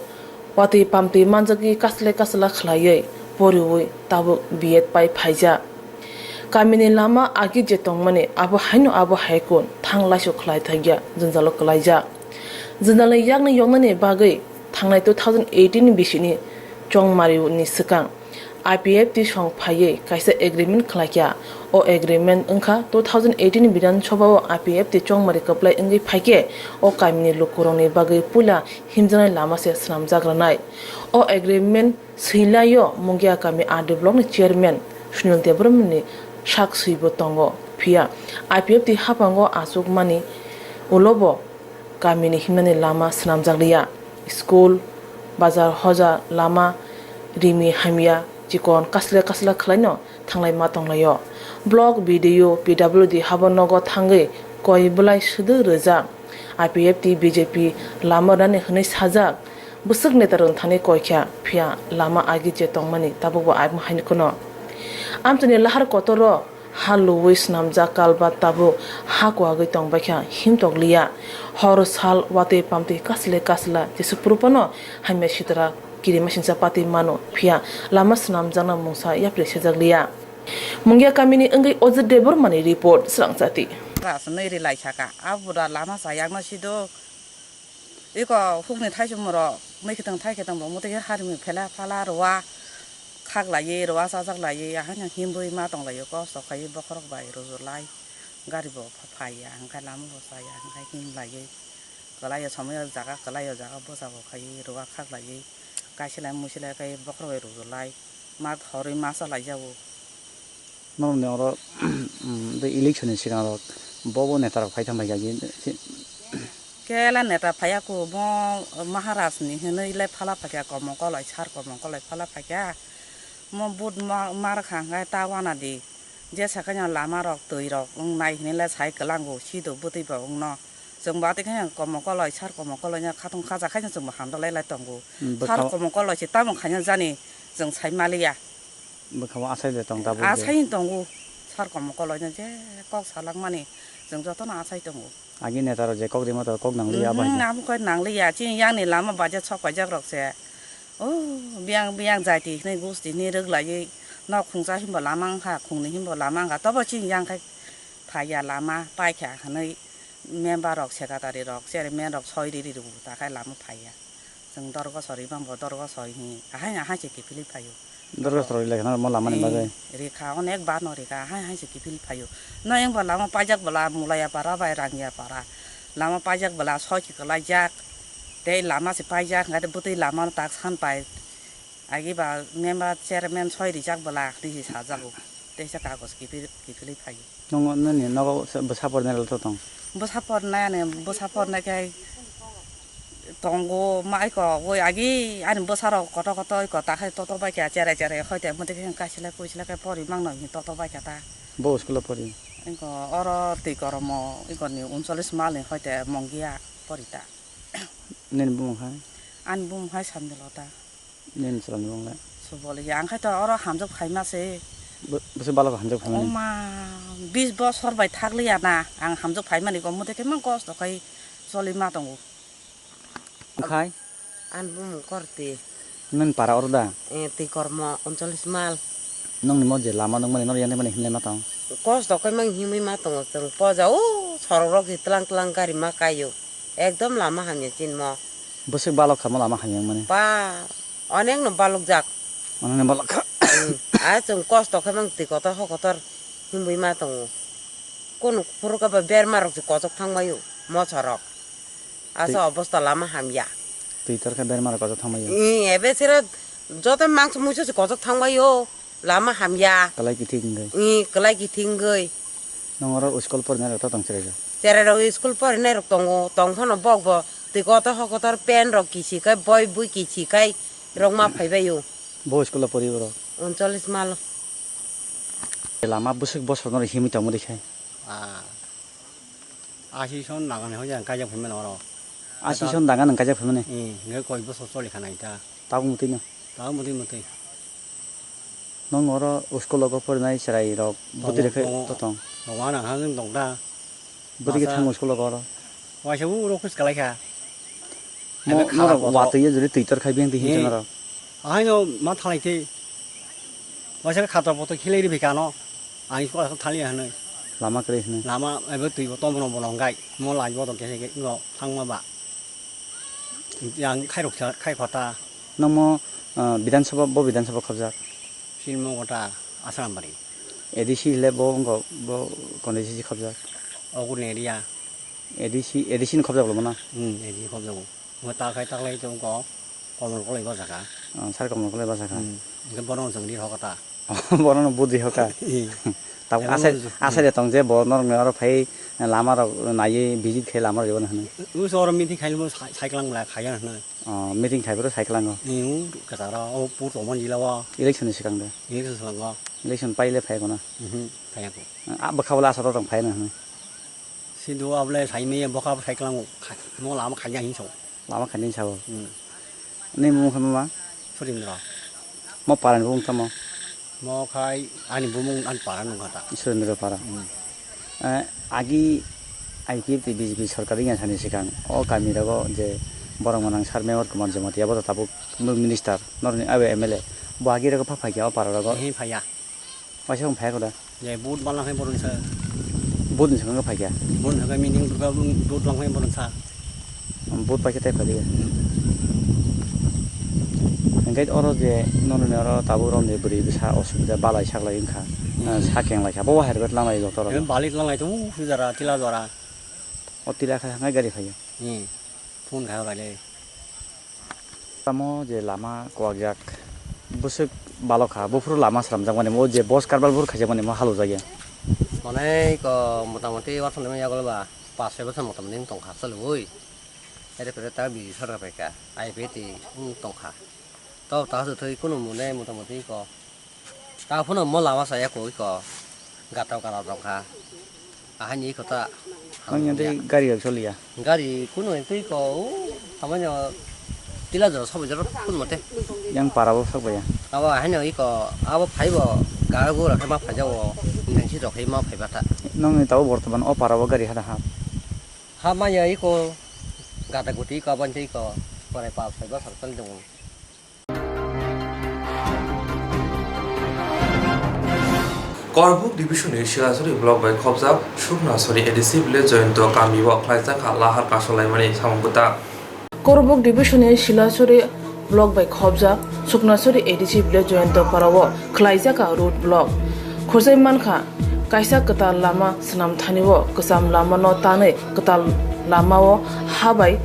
watwi pamtwi manjagwi kasle kasla khlaiwi poriwi tabuk B Ed pai phaijak. Kamini lama agi je tongmani abo haino abo hai kun thang laisu khlai thakya jwngjalo kwlaijak. Jwnjalni yakni yoknani bagwi thangnai two thousand eighteen bisini chongmari ni swkang I P F T song phaiwi kaisa agreement khlaikha. O agreement wngkha two thousand eighteen Bidhan Sabha o I P F T chongmari kwplai wngwi phaikhe o kamini lukurokni bagwi puila himjaknai lama se swnamjak rwnai. O agreement swilaio Mungia kami R D block ni chairman Sunil Debbarma ni sak swibo tongo. Phiya I P F T haphango achukmani ulobo kamini himnani lama swnamjakliya. School, bazar hoja, lama, rimi hamya, chikon kasle kasla khlaino thanglai ma tonglaio. Block, B D O, P W D habo nogo thangwi koi bwlai swdw rwjak. I P F T, B J P lama rani hwnwi sajak. Bwswk neta rwng thani koi kha, phiya lama agi je tongmani tabukbo aimo haino kheno. Amchaini lahar kotoro ha luwi swnamjak kalbat tabuk ha kwagwi tongbaikha himtokliya. Hor sal watwi pamtwi kasle kasla Jisu phuru phano hamya sitra kirimasingcha patwi mano, phiya lama swnamjakna mungsa yapri sejakliya. Mungia kamini wngwi Ojit Debbarmani report, Srangchati. Ras nwi ri lai saka, a bura lama chayakno sidok. Iko hukni thaisumorok, mui khitang thai khitang bo muti khe harimwi phela phala rowa khak laiwi, rowa chajak laiwi, ahaino himbwi ma tong laio, kosto khaiwi bokhorok bai rujulai. Gari bo pha-, phaiya, hwnkhe lama bo chaya, hwnkhe him laiwi. Kwlaio somoyo jaga, kwlaio jaga bosa bo khaiwi, rowa khak laiwi, kaisilai muisilai khe bokhorok bai rujulai. Ma horwi ma cha laijago. Norokni oro, um, tei election ni swkang rok bo bo neta rok phai thang bai kha, kela neta phaiya ku, bo Maharaj ni hinwi le phala phaikha, Komon Koloi, sir Komon Koloi phala phaikha, mo vote ma-, mar kha hwnkhe ta wana di, je sakhaino lama rok, twi rok wng nai hinwi le sai kwlango, sido bwtwi bo wngno. Chwng bo atwi khe Komon Koloi, sir Komon Koloi no khatung khaja khaino chwng bo hamjak lai lai tongo. Hmm, sir bwkha-, Komon Koloi se tamo khaina jani chwng sai maliya. Bwkha-o asai de tong tabuk de. Asai tongo, sir Komon Koloi no je kok salak mani chwng jotono asai tongo. Agi neta rok je kok rima to kok nang liya abo hai. Mhm, abo kok nang liya, chini yang ni lama baja sok paijak rok se. Oh, biyang biyang jati hinwi gusti hinwi rwk laiwi nok khungsa hinbo lama wngkha, khungni hinbo lama wngkha, tobo chini yang khai phaiya lama paikha hinwi member rok, secretary rok, chairman rok soi riri rw ta khai lama phaiya. Chwng dorgo sori bang bo dorgo soi hi ahai ahai se kiphilwi phaio. Dorgo sori le khna mo lama ni bagwi. Eh, rikha onek bar no rikha ahai ahai se kiphilwi phaio. No yang bo lama paijak bwla Mulaya para bai Rangiya para. Lama paijak bwla soi ki kwlaijak. Tei lama se paijak hwnkhe bwtwi lama no tak san pai. Agi ba member chairman soi rijak bwla twi se sajago. Teisa kagoj kiphil-, kiphilwi phaio. Nongo nini nogo se bwsa pornai rok to tong? Bwsa pornai ani bwsa pornai khe tongo, ma iko oi agi ani bwsa rok kotor kotor iko ta khai toto bai kha cherai cherai hoi te mothe khe kaisile kuisile khe pori mangno hi toto bai kha ta. Bo school o pori? Iko oro twi koromo iko ni uncholish mal ni hoi te Mongia pori ta. Nini bumung hai? Ani bumung hai Sandilota. Nini chwla ni bumung le? Suboliya, ang khai to oro hamjak phaima se. Bo-, bwswk balok hamjak phaimani? Oma, bis bosor bai thakliya na, ang hamjak phaimani ko, mothe khe mang kosto khai choli ma tongo. Khai? Ani bumung Korti. Nini para oro da? Eh, twi kormo, uncholish mal. Nongni mo je lama nungmani, noro yang mani hinlai ma tong? Kosto khai mang himwi ma tongo chwng, poja o sorok rok je tlang tlang gari ma kaio. Ekdom lama hamya chini mo. Bwswk balok kha mo lama hamya wngmani? Ba, onek no balok jak. Onek no balok kha. Hmm. A chwng kosto khe mang twi kotor ho kotor himwi ma tongo. Kunu phuru khe ba berma rok se kochok thang bai o moso rok. Asa obosta lama hamya. Twi tor khe berma rok kochok thang bai o. Hmm, ebe sero joto mangso muiso se kochok thang bai o. Lama hamya. Kalai kithi wngwi. Ih, kalai kithi wngwi. Nong oro school porinai rok to tong chwrai rok? Chwrai rok school porinai rok tongo, tong phano bok bo twi kotor hokotor pen rok kichi khai, boi bui kichi khai rok ma phai bai o. Bo school o pori oro? Uncholish malo. Lama bwswk bosor no himwi tongmani khai? Ah. Asi son nagan hoi jang kaijak phai mano oro. Asi son nagan nang kaijak phai mani? Eh, ngai koi bosor choli khana ita. Tabuk mutui no? Tabuk mutui mutui. Nong oro school logo porinai chwrai rok bwtwi rok khai to tong? Tongo, tongo. Tongo, ano hangin tong da. Bwtwi khe thango school logo oro? Waisa u rok khus kalai kha. Mo, norok watwi o jodi twi tor khai beng twi hinwi norok. Ahaino ma thalai tei. Waisa khato poto khilai ri bikano. Ang school thali hanoi. Lama kwrwi hinwi. Lama ebo twi bo tomono bolong gai. Mo lai bo to khe khe ngo thangma ba. Yang khairok sa, khai khota. Namo, ah, Bidhan Sabha, bo Bidhan Sabha khobjak? Silmo gota Asrambari. A D C le bo wngkha, bo constituency khobjak? Ogun area. A D C, A D C ni khobjak lo mano? Hmm, A D C khobjago. Mo ta khai ta lai to wngkha Komol Koloi bajaka. Ah, sir Komol Koloi bajaka. Hmm, hingke bono jongri hokota. Bono no budi hoka. Ih. Tabuk asai, asai de tong je bo norok ni oro phai lama rok naiwi visit khai lama rok ribana hinwi. Us oro meeting khai bo sai-, saiklang bwla khaiya hinwi. Oh, meeting khai boro saiklango. Ih, u kwcharo o pur tongmani jila o. Election ni swkang de. Election swkang o. Election paile phai kono. Mhm, phai ko. Ah, bwkha bwla asa to tong phai na hinwi. Sidu able sai meye boka sai klango, mo lama khanya hin sao. Lama khanya hin sao. Hmm. Ni mung kha ma? Surindra. Mo paran bung tamo? Mo khai ani bumung an paran nung kata. Surindra para. Hmm. Eh, agi I P F T B J P sarkar ya sani sikang o kami rogo je borok manang sar member Kumar Jamatia bo tabuk minister norni abe M L A bo agi rogo pha phai kya o para rogo. Ehe phaya. Waisa wng phai koda. Je vote balang hai boron sa. Vote ni sakang phai kya? Vote hakhe meeting duk duk lang hai boron sa. Vote pai khe tai phai ya. Hingke oro je nono ni oro tabuk rom je bwrwi bwsa osubida balai saklai wngkha. Hmm. Sakeng lai kha. Bo hai rwgwt lang lai doctor. Em balik lang lai tu sujara tila jora. O tila kha hangai gari phai ya. Hmm. Phone khai rai le. Tamo je lama kwak jak bwswk balo kha, buphuru lama swnamjak mani, o je bos karbal buphuru khaijak mani, mo halujak ya. Mane ko motamoti wathani yagulo ba pas soi bosor motamoti wng tongkha choliui. Ere pore ta B J P sarkar phaikha, I P F T wng tongkha. To ta hwtwi kunu mone motamoti ko. Ta phano mo lama saya koi ko. Gato gato tongkha. Ahani iko ta. Nang yang tei gari rok choliya? Gari kuno tei ko. Hamanya tila jora sabai jora kun mate. Yang para bo sak baya. Abo ahani iko abo phaibo gari gura khe ma phaijago. Nangsi rok khe ma phaiba ta. Nang ni tabo bortoman o para bo gari hada ha. Hamaya iko gata guti ko abang tei ko. Pore pa phaiba sarkal dong. Korbuk Division ni Silasuri Block bai khobjak Suknasuri A D C village Joyonto kami o khlaijak kha lahar kasolaimani samung bwtang. Korbuk Division ni Silasuri Block bai khobjak Suknasuri A D C village Joyonto para o khlaijak kha road block. Khorjai mankha kaisa kwtal lama swnam thani o kwcham lama no tanwi kwtal lama o ha bai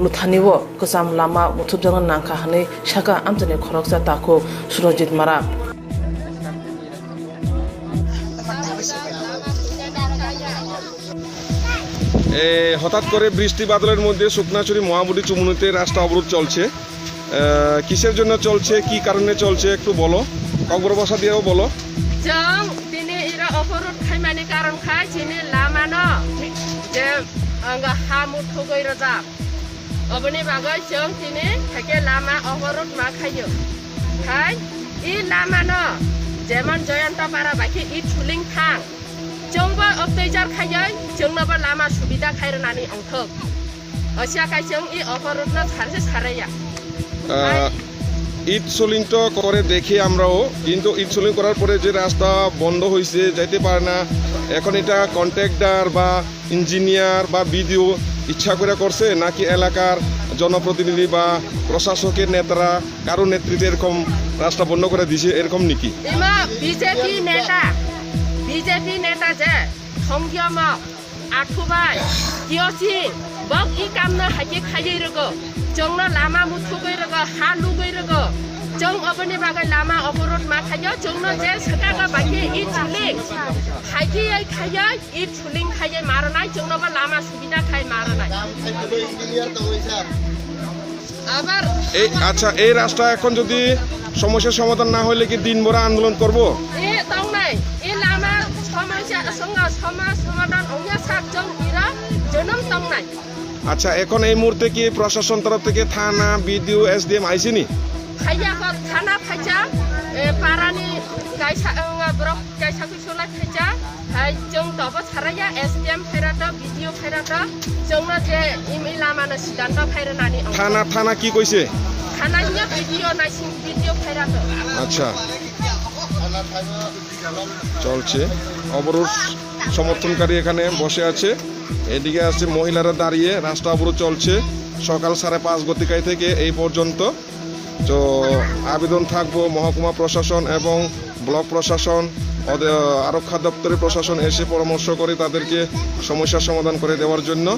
luthani o kwcham lama muthupjakna nangkha hwnwi sakha amchaini khoroksa takhuk Surojit Mara. এ, হঠাৎ করে বৃষ্টি বাদলের মধ্যে শুকনাচুরি মহাবুড়ি চুমুনিতে রাস্তা অবরোধ চলছে। আহ, কিসের জন্য চলছে, কি কারণে চলছে একটু বলো, ককবরক ভাষা দিয়েও বলো। Chwng tini iro oborot khaimani karon khai chini lama no je ang ha muthugwi rwjak. Oboni bagwi chwng tini haikhe lama oborot ma khaio. Hai i lama no jemon Joyantapara bai khe i thuling thang. Chwngbo oktwijar khaiwi chwngnobo lama subida khai rwnani ongthok. Osia kai chwng i oborotno sarse saraya. আহ, ইট সলিংটা করে দেখি আমরাও, কিন্তু ইট সলিং করার পরে যে রাস্তা বন্ধ হয়েছে, যাইতে পারে না। এখন এটা কন্ট্রাক্টর বা ইঞ্জিনিয়ার বা বিডিও ইচ্ছা করে করছে, নাকি এলাকার জনপ্রতিনিধি বা প্রশাসকের নেতারা কারো নেতৃত্বে এরকম রাস্তা বন্ধ করে দিছে, এরকম নাকি? Imo B J P neta, B J P neta je thongyo mo, athubai, kiyosi, Bok i kamno haikhe khaiwi rwgo. Chwngno lama muthugwi rwgo, ha lugwi rwgo. Chwng oboni bagwi lama oborot ma khaio, chwngno je swkang o baikhe i chuling. Haikhe ai khaioi, i chuling khaioi ma rwnai, chwngno bo lama subida khai ma rwnai. Abar এই, আচ্ছা, এই রাস্তা এখন যদি সমস্যার সমাধান না হইলে কি দিন ভরা আন্দোলন করব? E tongnai, e lama somosya, songa, soma, somadhan ongya sak chwng ira jonom tongnai. আচ্ছা, এখন এই মুহূর্তে কি প্রশাসন তরফ থেকে থানা, বিডিও, এসডিএম আইসেনি? Phaiya kok thana phaijak, e, parani kaisa, e, borok kaisa kuisolai phaijak, hai chwng tobo saraya, SDM phairato, BDO phairato, chwngno je imi lamano siddhanto phairwnani ongkha. থানা, থানা কি কইছে? Thana hinya BDO naising BDO phairato. আচ্ছা। চলছে। অবরোধ সমর্থনকারী এখানে বসে আছে, এদিকে আছে মহিলারা দাঁড়িয়ে, রাস্তা অবরোধ চলছে সকাল সাড়ে পাঁচ গতিকায় থেকে এই পর্যন্ত। তো আবেদন থাকবো মহকুমা প্রশাসন এবং ব্লক প্রশাসন, ওদের আরক্ষা দপ্তরের প্রশাসন এসে পরামর্শ করে তাদেরকে সমস্যার সমাধান করে দেওয়ার জন্য।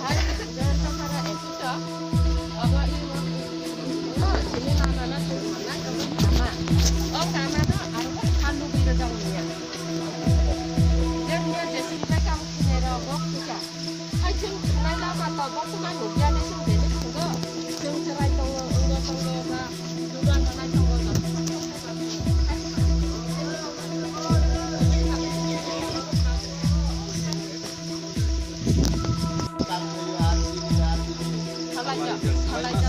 Hai, Jayanta Para episode, abo i, i, i, no, sini lama na sini mana, abo kama. O kama no, aro kha lugwi rwjak niya. Jeng niya je sini bai kam khine ro, bo khuka. Hai, sini khna lama to, bo kuma nukya ni sini bini khungo. Jeng cherai tongo, wngo tongo, ba, dugan manai tongo, ba. Salai ya, salai ya.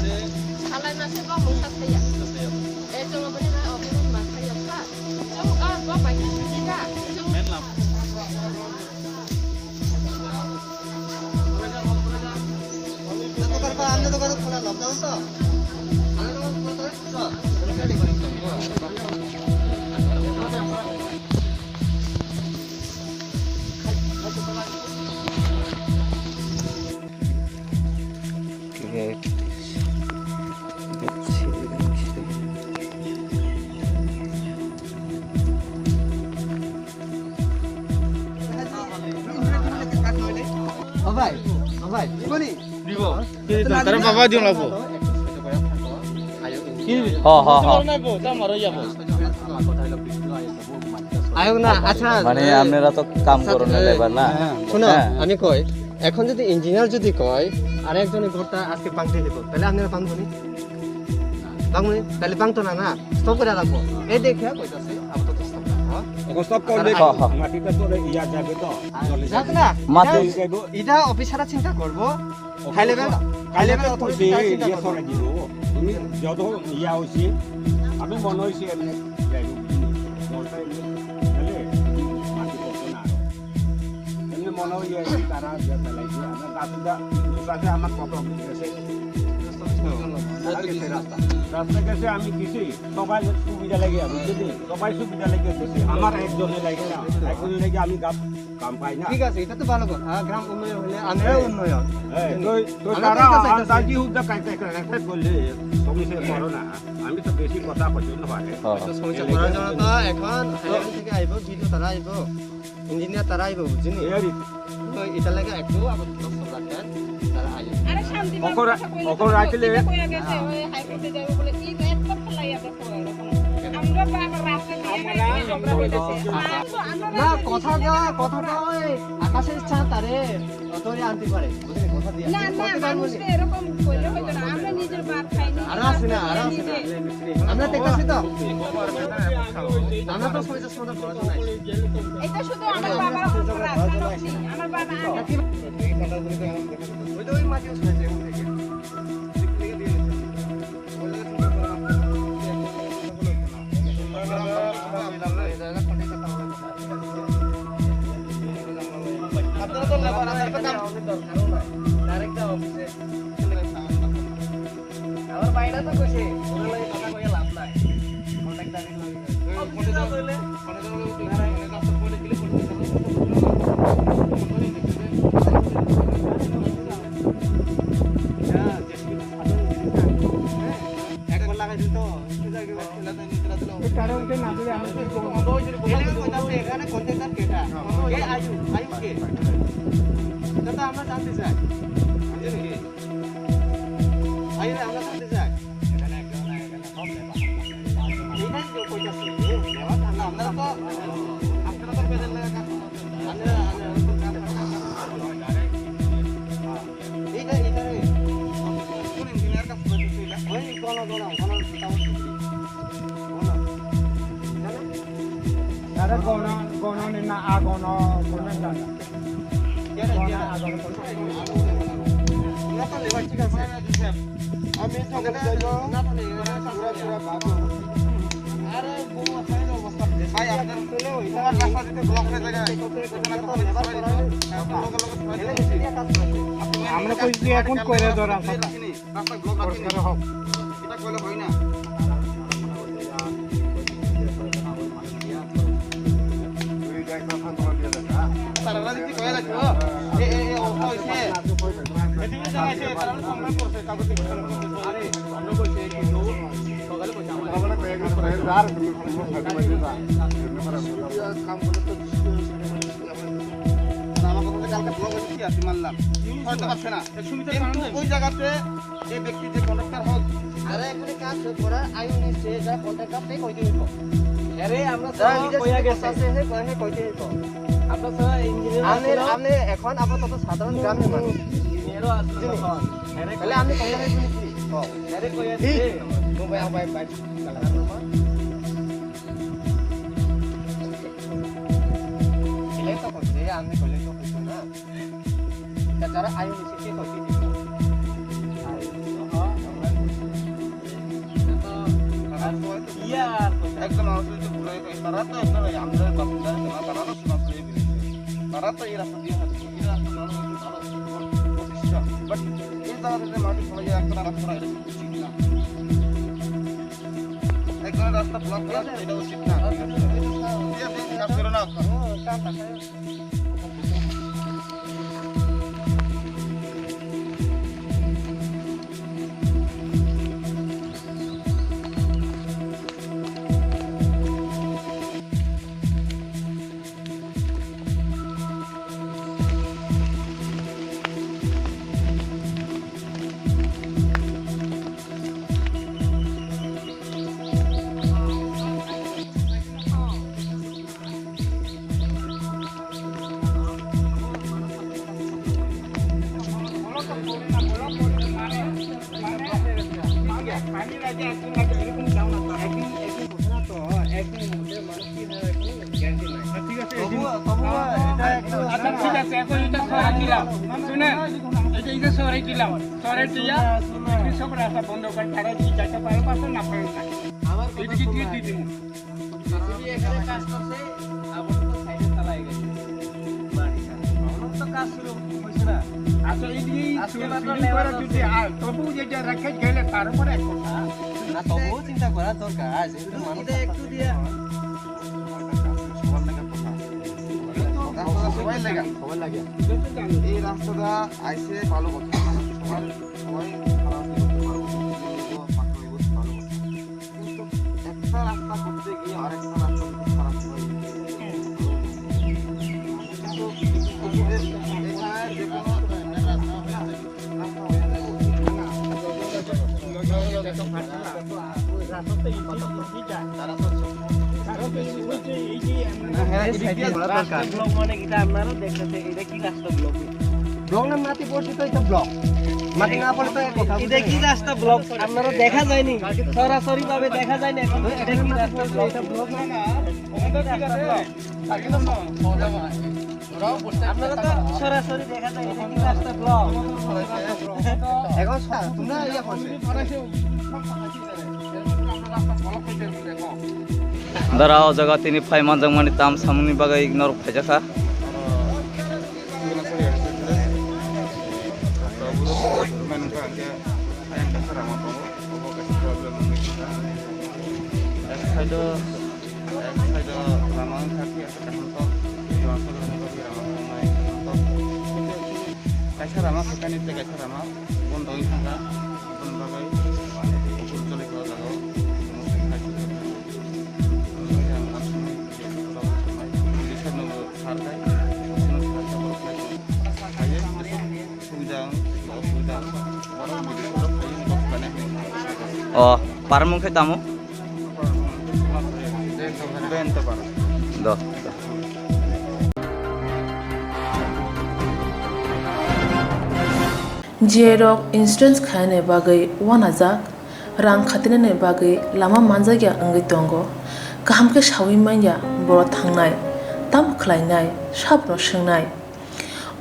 Salai mase bo mungsa saya. Eh, chungo bini bai obo ma saya kha. Chungo ah, bo bai kha sida. Chungo. Obai, obai, koni? Ribo. Tara baba jong labo. Ho, ho, ho. Ayok na, acha. মানে আপনারা তো কাম করেন না, লেবার না? হ্যাঁ। শোনো, আমি কই, এখন যদি ইঞ্জিনিয়ার যদি কয়, আর একজনের ঘরটা আজকে ভাঙতে দিব, তাহলে আপনারা ভাঙবো নি? ভাঙবো নি? তাহলে ভাঙতো না, না? স্টপ করে রাখবো। এই দেখে কইতাছে, আপাতত স্টপ রাখো। এখন স্টপ করলে আর মাটিটা তো ইয়া যাবে তো, আর চলে যাক যাবে। না। মাটি এটা, এটা অফিসাররা চিন্তা করবো। High level, high level authority তারা চিন্তা ইয়ে করবো। করে দিব। তুমি যত ইয়া হইছে, আমি মনে হইছে এমনি যাই হোক, দলটা এমনি গেলে মাটি করতো না। এমনি মনে হয় যে তারা যে ফেলাইছে, আমার গাছে যা, গাছে আমার কত গেছে। রাস্তা গেছে, রাস্তা। রাস্তা গেছে আমি দিছি, সবাই সুবিধা লাগে, বুঝলি? সবাই সুবিধা লাগে দিছি। আমার একজনে লাগে না, একজনে লাগে আমি গাছ কাম পাই না। ঠিক আছে, এটা তো ভালো কথা। গ্রাম উন্নয়ন হলে আমরা হ্যাঁ। উন্নয়ন। হ্যাঁ, তো, তো আমরা তো তারা এটা চাইতেছি। আন্দাজি হুদ্দা কাইতে কাইতে করলে সমস্যা করো না। আমি তো বেশি কথা পছন্দ পাই। হ্যাঁ। তো সমস্যা করার জন্য তো এখন হাই লেভেল থেকে আইবো, বিডিও তারা আইবো, ইঞ্জিনিয়ার তারা আইবো, বুঝলি? এই আর কি। তো এটা লাগে একটু আপাতত সব রাখেন, তারা আইবো। আরে শান্তি অকরা-, অকরা রাখলে চিন্তা করে গেছে, ওই হাইকোর্টে যাবে বলে কি এত ফালাই এত আমরা তো আবার রাস্তা দিয়ে আমরা এখানে ঝগড়া করতেছি। না, কথাটা, কথাটা ওই আকাশের ছাতা রে, ধরে আনতে পারে। বুঝলি? কথা দিয়ে না, আনতে না, পারে। মানুষ তো এরকম করলে হইতো না। আমরা নিজের ভাত খাই, নিজের আর আছে না, আর আছে না। নিজে। আমরা দেখতেছি তো। আমরা তো সমাজের সমাধান করার জন্য আইছি। এটা শুধু আমার বাবার রাস্তা নয়, আমার বাবা আগে। ওই তো ওই মাটি উঠে গেছে এখন থেকে। আপনারা তো লেবার, আপনারা তো কাম করতে দরকারও নাই। ডাইরেক্ট যাও অফিসে। আমার ভাইরা তো কইছে, ওনার লগে কথা কইয়া লাভ নাই। কন্ট্রাক্টর লাগে। ফোনে যাও, ফোনে যাও, ফোনে যাও, ফোনে যাও। একবার লাগাই দিন তো। এই কারণে না দিলে আমি এখানে কন্ট্রাক্টর কে? এটা আয়ু, আয়ু কে? এটা তো আমরা জানতে চাই। আয়ু, আমরা জানতে চাই। এটাই তো কইতাছি। আমরা তো, আপনারা তো পেলেন না। এইটা, এইটা রে। কোন ইঞ্জিনিয়ার কাছে কইতেছে এটা? ওই গণ, গণ, গণ, গণ। আরে গণ, গণ নি না, আ গণ, গণ না। গণ, আ গণ, গণ। না তো লেবার ঠিক আছে। আমি তো না, না, না, না, না, না। আরে, বউ আছে, এই অবস্থা। ভাই, আপনার, তোমার রাস্তা যদি ব্লক হয়ে যায়, আমরা কই যে এখন কইরা ধরা রাস্তা ব্লক রাখেনি। পরিষ্কার হোক। এটা কইলে হয় না। তারা যদি কয়ে রাখো, এ, এ, এ অবস্থা হইছে। আরে, আমরা বলছি কিন্তু সকালে বলছি, আমার আমার কথা তো কালকে ব্লক হয়েছে, কি আছে মানলাম। হয়তো পারছে না। কিন্তু ওই জায়গাতে এই ব্যক্তি যে কন্ট্রাক্টর হোক, আরে এখানে কাজ করার আইন নিচ্ছে, যা কন্ট্রাক্টর সেই কইতে হইব। আরে আমরা তো যা নিজে কইয়া গেছে। আছে, সে কয়ে কইতে হইব। আমরা তো ইঞ্জিনিয়ার আপনি, আছি না। আপনি এখন আপাতত সাধারণ গ্রামের মানুষ। ইঞ্জিনিয়ারও আছে না। তাহলে আপনি কইয়া হইব কি? হ্যাঁ। আরে কইয়া দিছে। Mobile, mobile, mobile. এটাই তো করছে, আমি করলে তো হইতো না। তাছাড়া আইন নিষেধ কে করতে দিবে? আইন, হ্যাঁ, আমরা করছি। এটা তো আর ইয়া আর করতে একদম আমার সাথে ভুল হয়ে গেছে। তারা তো একটা আমরা বাসিন্দা, তারা, তারা তো সমাজ হয়ে বেরিয়েছে। তারা তো এই রাস্তা দিয়ে হাঁটছে, এই রাস্তা ভালো হয়েছে, ভালো প্রতিষ্ঠা। But এই জায়গা থেকে মাটি ফেলে একটা রাস্তা, এটা উচিত না। একজনের রাস্তা ব্লক করা, এটা উচিত না। ঠিক আছে, ঠিক আছে, কাজ করো না। আচ্ছা, ঠিক আছে, এখন এটা সরাই দিলাম। শুনেন, এটা, এটা সরাই দিলাম। সরাই দিয়া কৃষক রাস্তা বন্ধ করে তারা কি যাইতে পারে, পারছে না পারে না। এদিকে দিয়ে দিয়ে দিন। জেসিবি এখানে কাজ করছে, আপাতত সাইডে চালাই গেছে। বাড়িটা। আমার তো কাজ শুরু হয়েছে না। আচ্ছা, এই যে এই আজকে শুরু, মাত্র শুরু লেবার করা আছে। যদি আর তবু যেটা রেখে গেলে তার উপরে এক কথা। না, তবুও চিন্তা করার দরকার, যেহেতু শুধু মানুষ এটা একটু দিয়ে। সবার লাগে কথা। সবার লাগে। এই রাস্তাটা আইছে ভালো কথা। সবার, সবাই খারাপ করতে পারবো। পাকা হয়ে বসে ভালো কথা। কিন্তু একটা রাস্তা করতে গিয়ে আরেকটা রাস্তা যদি খারাপ হয়, কিন্তু এখানে যে কোনো রাস্তা হয়ে যায়। ব্লক মানে কিতা আপনারা দেখতেছে, এটা কি রাস্তা ব্লক? ব্লক না মাটি পড়ছে তো এটা ব্লক। মাটি না পড়ে তো এই কথা এটা কি রাস্তা ব্লক? আপনারা দেখা যায়নি, সরাসরি ভাবে দেখা যায়নি। এখন এটা কি রাস্তা ব্লক? এটা ব্লক না, না, এটা ঠিক আছে। আপনারা তো সরাসরি দেখা যায়, এটা কি রাস্তা ব্লক? এখন সা-, তোমরা ইয়া করছে। Dara o jaga tini phai manjakmani tam samungni bagwi norok phaijakha. Ek side o, ek side o lama wngkha khe kaham tok, lama wngkha khe kaham tok. Kaisa lama phaikha ni tei kaisa lama bondo wngwi thangkha, aboni bagwi choli kha o jaga o. Ang uansukmani O, paramung khe tamo? Do. J rok insurance khainani bagwi uanajak, rang khatinani bagwi lama manjakya wngwi tongo. Kaham khe saui manya borok thangnai, tamo khlainai, sabno swngnai.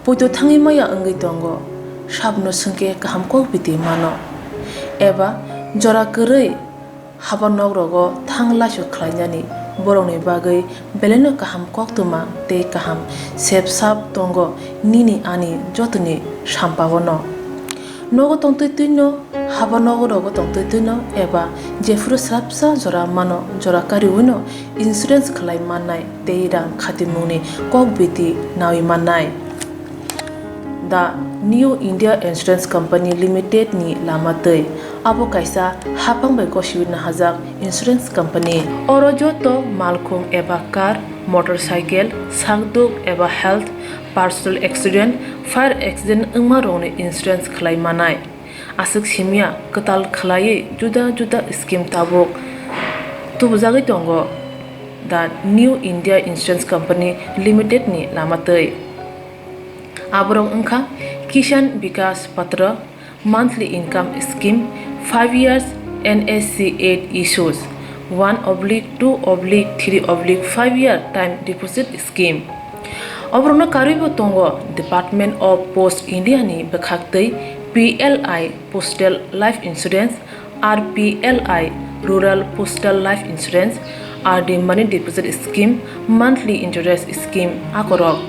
Poito thangwi maya wngwi tongo, sabno swngkhe kaham kok biti mano. Eba jora kwrwi haba nok rogo thang laisu khlainani borokni bagwi belaino kaham koktwma tei kaham sep sap tongo nini ani jotoni sampao no. Nogo tongtwi twino, haba nogo rogo tongtwi twino eba jephuru swrapsa jora mano jora kariwino insurance khlai mannai tei rang khatimungni kok biti naui mannai. The New India Insurance Company Limited ni lama twi abo kaisa hapang bai gosiwi nahajak insurance company. Oro joto malkhung eba car, motorcycle, sakduk eba health, personal accident, fire accident wngma rokni insurance khlai manai. Aswk simya kwtal khlaiwi juda juda scheme tabuk tubujagwi tongo the New India Insurance Company Limited ni lama twi. Aborok wngkha Kisan Vikas Patra, monthly income scheme, five years N S C eight issues, one oblique two oblique three oblique five year time deposit scheme. Oborokno karwibo tongo Department of Post India ni bwkhaktwi P L I Postal Life Insurance, R P L I Rural Postal Life Insurance, R D Money Deposit Scheme, Monthly Interest Scheme akorok.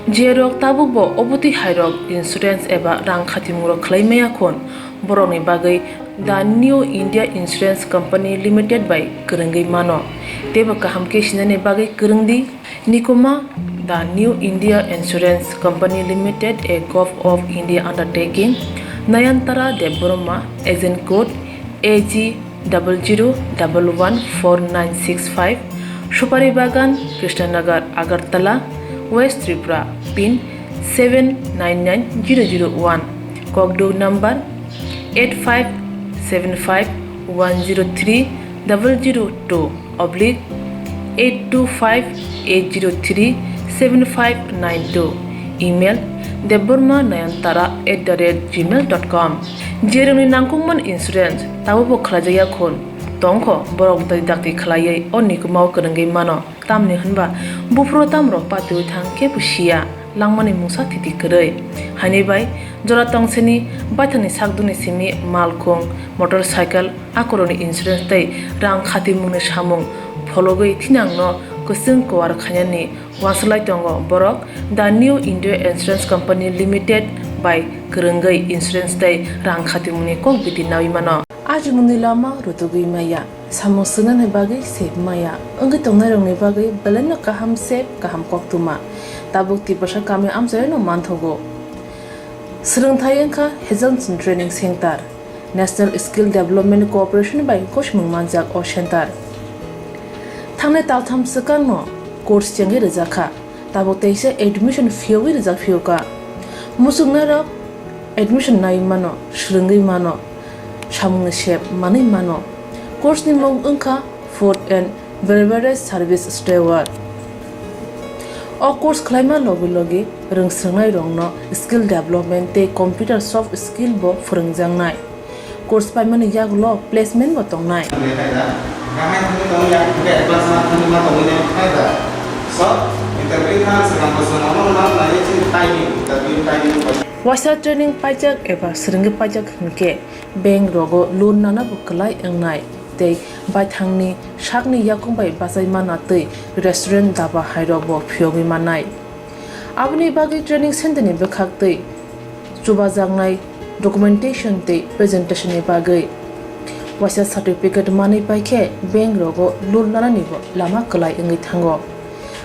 Jerok tabukbo obotwi hairok insurance eba rang khatimungrok khlai maya khun, borokni bagwi The New India Insurance Company Limited bai kwrwngwi mano. Teibo kaham khe sinani bagwi kwrwng di. Nikuma, The New India Insurance Company Limited, a Govt of India undertaking, Nayantara Debbarma, agent code A G double zero double one four nine six five, Supari Bagan, Krishnanagar, Agartala, West Tripura, pin seven nine nine zero zero one, kokduk number eight five seven five one zero three double zero two oblique eight two five eight zero three seven five nine two, email debbarma nayantara at the rate gmail dot com. Jerokni nangkukmani insurance tabukbo khlaijakya khun tongkho, borok tei dakti khlaiwi o nikumao kwrwngwi mano. Tamni hwnba buphuru tamrok patiwi thang kebo siya, langmani mungsa thiti kwrwi. Haini bai jora tongseni baithangni sakdukni simi malkhung, motorcycle, akorokni insurance tei rang khatimungni samung phologwi thinangno kwchwng kuar khainani uansuk lai tongo borok The New India Insurance Company Limited bai kwrwngwi insurance tei rang khatimungni kok biti naui mano. Ajimungni lama rutugwi maya, samung swngnani bagwi sep maya, wngwi tongnairokni bagwi belaino kaham sep, kaham koktwma. Tabuk Tiprasa kami amchaino manthogo. Swrwngthai wngkha Hazelson Training Center, National Skill Development Corporation bai gosimung manjak o center. Thangnai taltham swkangno course chengwi rwjakha. Tabuk teisa admission phiyogwi rijak phiyokha. Muchungnairok admission naiwi mano, swrwngwi mano, samungni sep manwi mano. Course ni mung wngkha Food and Beverage Service Steward. O course khlaima logi logi rwngswrwngnairokno skill development tei computer soft skill bo phwrwngjaknai. Course paimani yagulo placement bo tongnai. Waisa training paijak eba swrwngwi paijak hinkhe bank rogo loan nana bo kwlai wngnai tei baithangni sakni yakung bai bachai mana twi restaurant daba hairok bo phiyogwi mannai. Aboni bagwi training center ni bwkhak twi chubajaknai documentation tei presentation ni bagwi waisa certificate manwi paikhe bank rogo loan nanani bo lama kwlai wngwi thango.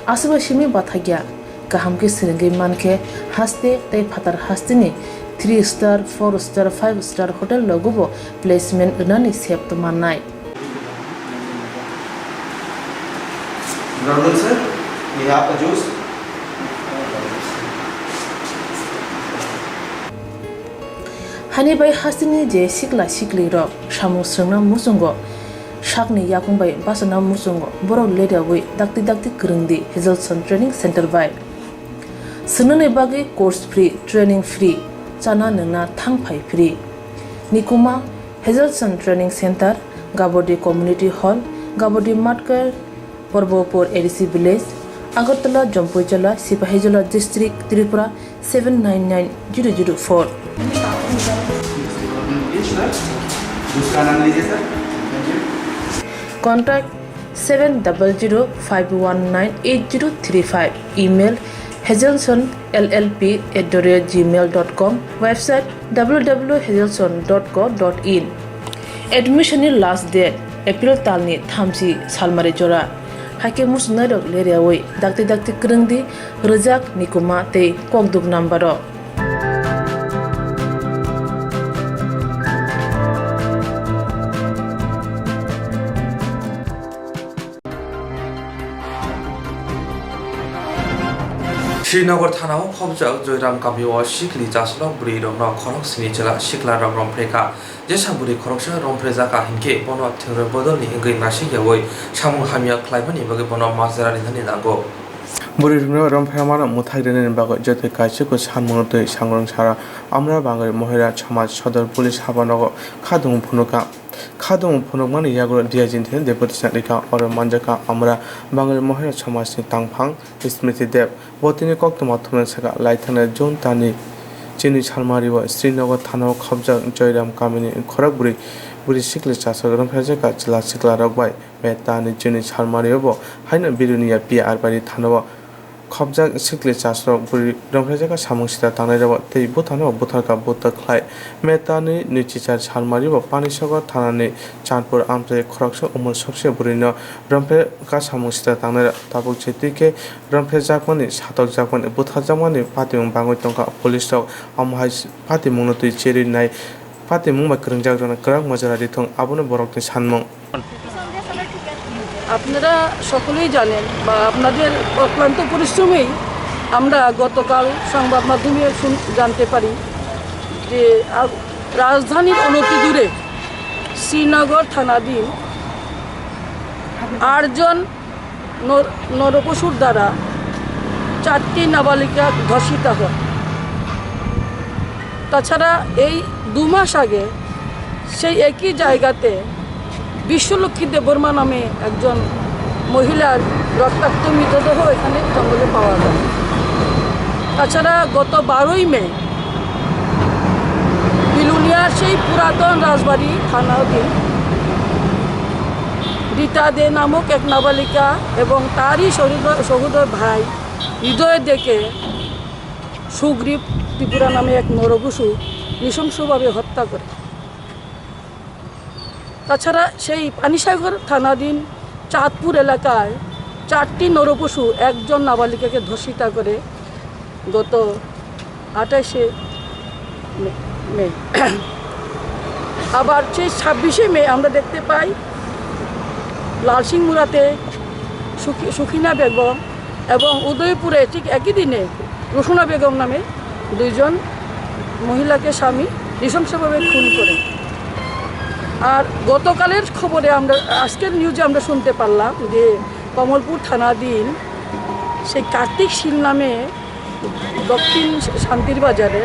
Aswkbai simi bathakya kaham khe swrwngwi mankhe haste tei phatar hasteni three star, four star, five star hotel rogo bo placement rwnani sep mannai. Brother sir, we have a juice. Hani bai hasteni je sikla siklirok samung swrwngna muchungo, sakni yakung bai bachana muchungo, borok leriawi dakti dakti kwrwngdi Hazelson Training Center bai. Swngnani bagwi course free, training free, chana nwngna thang phai free. Nikuma, Hazelson Training Center, Gabodi Community Hall, Gabodi Matkar, Porbopur A D C Village, Agartala, Jompuijola, Sipahijola District, Tripura seven nine nine zero zero four. दूसरा नाम लीजिए sir. Contact seven double zero five one nine eight zero three five. Email hazelson L L P at the rate gmail dot com. Website W W W hazelson dot co dot in. Admission ni last date April talni thamchi salmari jora. Haikhe muchungnairok leriawi dakti dakti kwrwngdi, rwjak, nikuma tei kokduk number o. Srinagar thanao khobjak Joyram kamio sikli chaslok bwrwirokno khorok sini chwla siklarok romphrekha. Jesa bwrwi khoroksa romphrejakha hinkhe bono thingroi bodolni wngwi naisik yaui samung hamya khlaimani bagwi bono majra rinani nango. Bwrwirokno romphreimano mwthai rinani bagwi jotoi kaisa kok sanmungno twi sangrong sara Amra Bangari Mohira Samaj Sodor Police hapanogo khadung phunukha. Khadung phunukmani yagulo D I G ni thani Deboti Chakri kha, oro manjakha Amra Bangari Mohira Samajni tangphang Smriti Deb. Bo tini koktwma thumnai saka, lai thangnai June talni chini salmario Srinagar thanao khobjak Joyram kamini khorok bwrwi, bwrwi sikli chasok romphaijakha chwla siklarok bai. May talni chini salmario bo haino Bilonia P R bai thanao khobjak sikli chasok bwrwi romphaijakha samung sita tangnairok tei butharno butharkha buthar khlai. May talni nwichichar salmario Panisagar thanani Chandpur amchai khoroksa umor sokse bwrwino romphaijakha samung sita tangnairok tabuk je twi khe romphaijakmani, satokjakmani, butharjakmani patimung bangwi tongkha. Police rok omo hai patimungno twi cherwi nai, patimung bai kwrwngjakrokno kwrak majra rithwng, abono borokni sanmung. আপনারা সকলেই জানেন বা আপনাদের অক্লান্ত পরিশ্রমেই আমরা গতকাল সংবাদ মাধ্যমে শুন-, জানতে পারি যে আ-, রাজধানীর অনতি দূরে শ্রীনগর থানাধীন আটজন নর-, নরপশুর দ্বারা চারটি নাবালিকা ধর্ষিতা হয়। তাছাড়া এই দু মাস আগে সেই একই জায়গাতে বিশ্বলক্ষ্মী দেববর্মা নামে একজন মহিলার রক্তাক্ত মৃতদেহ এখানে জঙ্গলে পাওয়া যায়। তাছাড়া গত বারোই মে বিলোনিয়ার সেই পুরাতন রাজবাড়ি থানাধীন রীতা দে নামক এক নাবালিকা এবং তারই সহোদর, সহোদর ভাই হৃদয় দেকে সুগ্রীব ত্রিপুরা নামে এক নরপশু নৃশংসভাবে হত্যা করে। তাছাড়া সেই পানিসাগর থানাধীন চাঁদপুর এলাকায় চারটি নরপশু একজন নাবালিকাকে ধর্ষিতা করে গত আঠাশে মে, মে। আবার সেই ছাব্বিশে মে আমরা দেখতে পাই লালসিংমুড়াতে সুখি-, সুখিনা বেগম এবং উদয়পুরে ঠিক একই দিনে রুশনা বেগম নামে দুইজন মহিলাকে স্বামী নৃশংসভাবে খুন করে। আর গতকালের খবরে আমরা, আজকের নিউজে আমরা শুনতে পারলাম যে কমলপুর থানাধীন সেই কার্তিক শীল নামে দক্ষিণ শান্তির বাজারে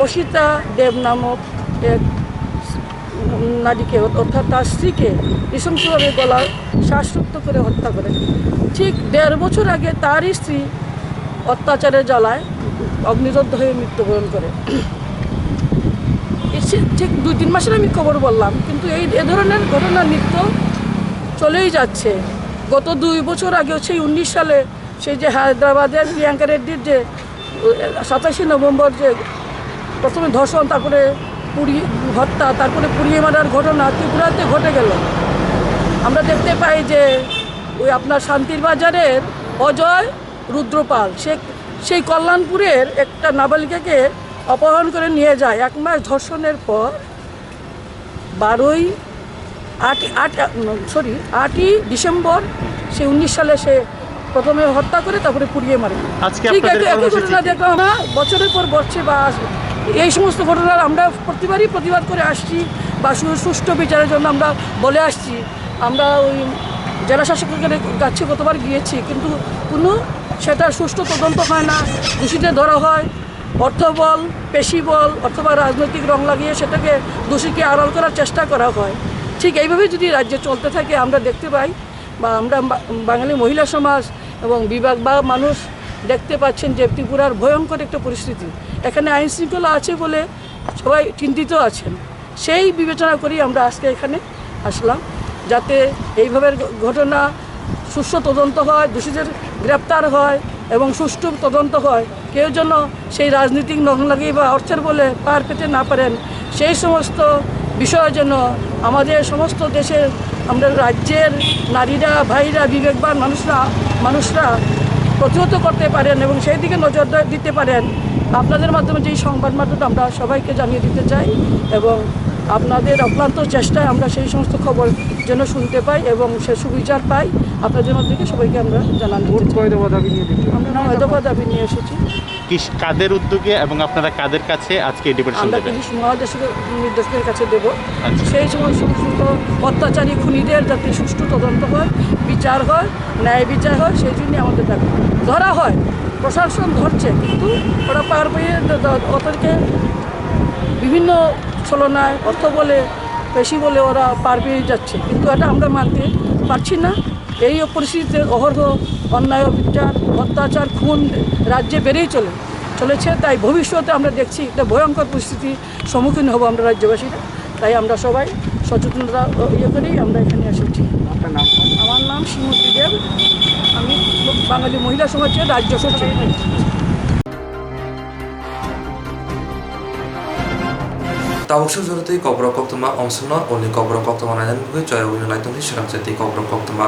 অসিতা দেব নামক এক নারীকে, অর্থাৎ তার স্ত্রীকে নৃশংসভাবে গলা শ্বাসরুদ্ধ করে হত্যা করে। ঠিক দেড় বছর আগে তারই স্ত্রী অত্যাচারের জ্বালায় অগ্নিদগ্ধ হয়ে মৃত্যুবরণ করে। এ সে-, ঠিক দুই তিন মাসের আমি খবর বললাম, কিন্তু এই, এ ধরনের ঘটনা নিত্য চলেই যাচ্ছে। গত দুই বছর আগেও সেই উনিশ সালে সেই যে হায়দ্রাবাদের প্রিয়াঙ্কা রেড্ডির যে, আহ, সাতাশে নভেম্বর যে প্রথমে ধর্ষণ, তারপরে পুড়িয়ে হত্যা, তারপরে পুড়িয়ে মারার ঘটনা ত্রিপুরাতে ঘটে গেল। আমরা দেখতে পাই যে ওই আপনার শান্তির বাজারের অজয় রুদ্রপাল, সে সেই কল্যাণপুরের একটা নাবালিকাকে অপহরণ করে নিয়ে যায়। এক মাস ধর্ষণের পর বারোই, আট, আট, সরি, আটই ডিসেম্বর, সে উনিশ সালে সে প্রথমে হত্যা করে, তারপরে পুড়িয়ে মারে। আজকে ঠিক আপনাদের একই, একই কর্মসূচি ঘটনা কি? দেখলাম আমরা বছরের পর বছর বা এই সমস্ত ঘটনার আমরা প্রতিবারই প্রতিবাদ করে আসছি বা সু-, সুষ্ঠু বিচারের জন্য আমরা বলে আসছি। আমরা ওই জেলা শাসকের কাছে কতবার গিয়েছি, কিন্তু কোনো সেটার সুষ্ঠু তদন্ত হয় না। দোষীদের ধরা হয়, অর্থবল, পেশিবল অথবা রাজনৈতিক রং লাগিয়ে সেটাকে দোষীকে আড়াল করার চেষ্টা করা হয়। ঠিক এইভাবে যদি রাজ্যে চলতে থাকে, আমরা দেখতে পাই বা আমরা বা-, বাঙালি মহিলা সমাজ এবং বিভাগ বা মানুষ দেখতে পাচ্ছেন যে ত্রিপুরার ভয়ঙ্কর একটা পরিস্থিতি। এখানে আইন শৃঙ্খলা আছে বলে সবাই চিন্তিত আছেন। সেই বিবেচনা করেই আমরা আজকে এখানে আসলাম, যাতে এইভাবে ঘ-, ঘটনা সুষ্ঠু তদন্ত হয়, দোষীদের গ্রেপ্তার হয় এবং সুষ্ঠু তদন্ত হয়। কেউ যেন সেই রাজনৈতিক রং লাগিয়ে বা অর্থের বলে পার পেতে না পারেন, সেই সমস্ত বিষয়ে যেন আমাদের সমস্ত দেশের, আমরা রাজ্যের নারীরা, ভাইরা, বিবেকবান মানুষরা, মানুষরা প্রতিহত করতে পারেন এবং সেই দিকে নজর দ-, দিতে পারেন। আপনাদের মাধ্যমে যেই সংবাদ মাধ্যমে আমরা সবাইকে জানিয়ে দিতে চাই এবং আপনাদের অক্লান্ত চেষ্টায় আমরা সেই সমস্ত খবর যেন শুনতে পাই এবং সে সুবিচার পাই, আপনাদের মধ্যে থেকে সবাইকে আমরা জানান দিতে মোট চাই। কয় দফা দাবি নিয়ে দিচ্ছেন? আমরা নয় দফা দাবি নিয়ে এসেছি। কিস-, কাদের উদ্যোগে এবং আপনারা কাদের কাছে আজকে এই ডেপুটেশন আমরা দেবেন? পুলিশ মহানির্দেশকের কাছে দেব। আচ্ছা। সেই সময় সমস্ত অত্যাচারী খুনিদের যাতে সুষ্ঠু তদন্ত হয়, বিচার হয়, ন্যায় বিচার হয়, সেই জন্য আমাদের দাবি। ধরা হয়, প্রশাসন ধরছে, কিন্তু ওরা পার পেয়ে দ-, দ-, ওদেরকে বিভিন্ন ছলনায়, অর্থ বলে, বেশি বলে ওরা পার পেয়ে যাচ্ছে, কিন্তু এটা আমরা মানতে পারছি না। এই পরিস্থিতিতে অহরহ অন্যায়, অবিচার, অত্যাচার, খুন রাজ্যে বেড়েই চলে, চলেছে। তাই ভবিষ্যতে আমরা দেখছি একটা ভয়ঙ্কর পরিস্থিতির সম্মুখীন হব আমরা রাজ্যবাসীরা। তাই আমরা সবাই সচেতনতা, ইয়ে করেই আমরা এখানে এসেছি। আপনার নাম? আমার নাম শ্রীমতী দেব, আমি বাঙালি মহিলা সমাজের রাজ্য সচিব। Tabuk sujurutwi kokborok koktwma omsongno, uni kokborok koktwma nainani bagwi choya wngwi naitongdi swrangchati kokborok koktwma.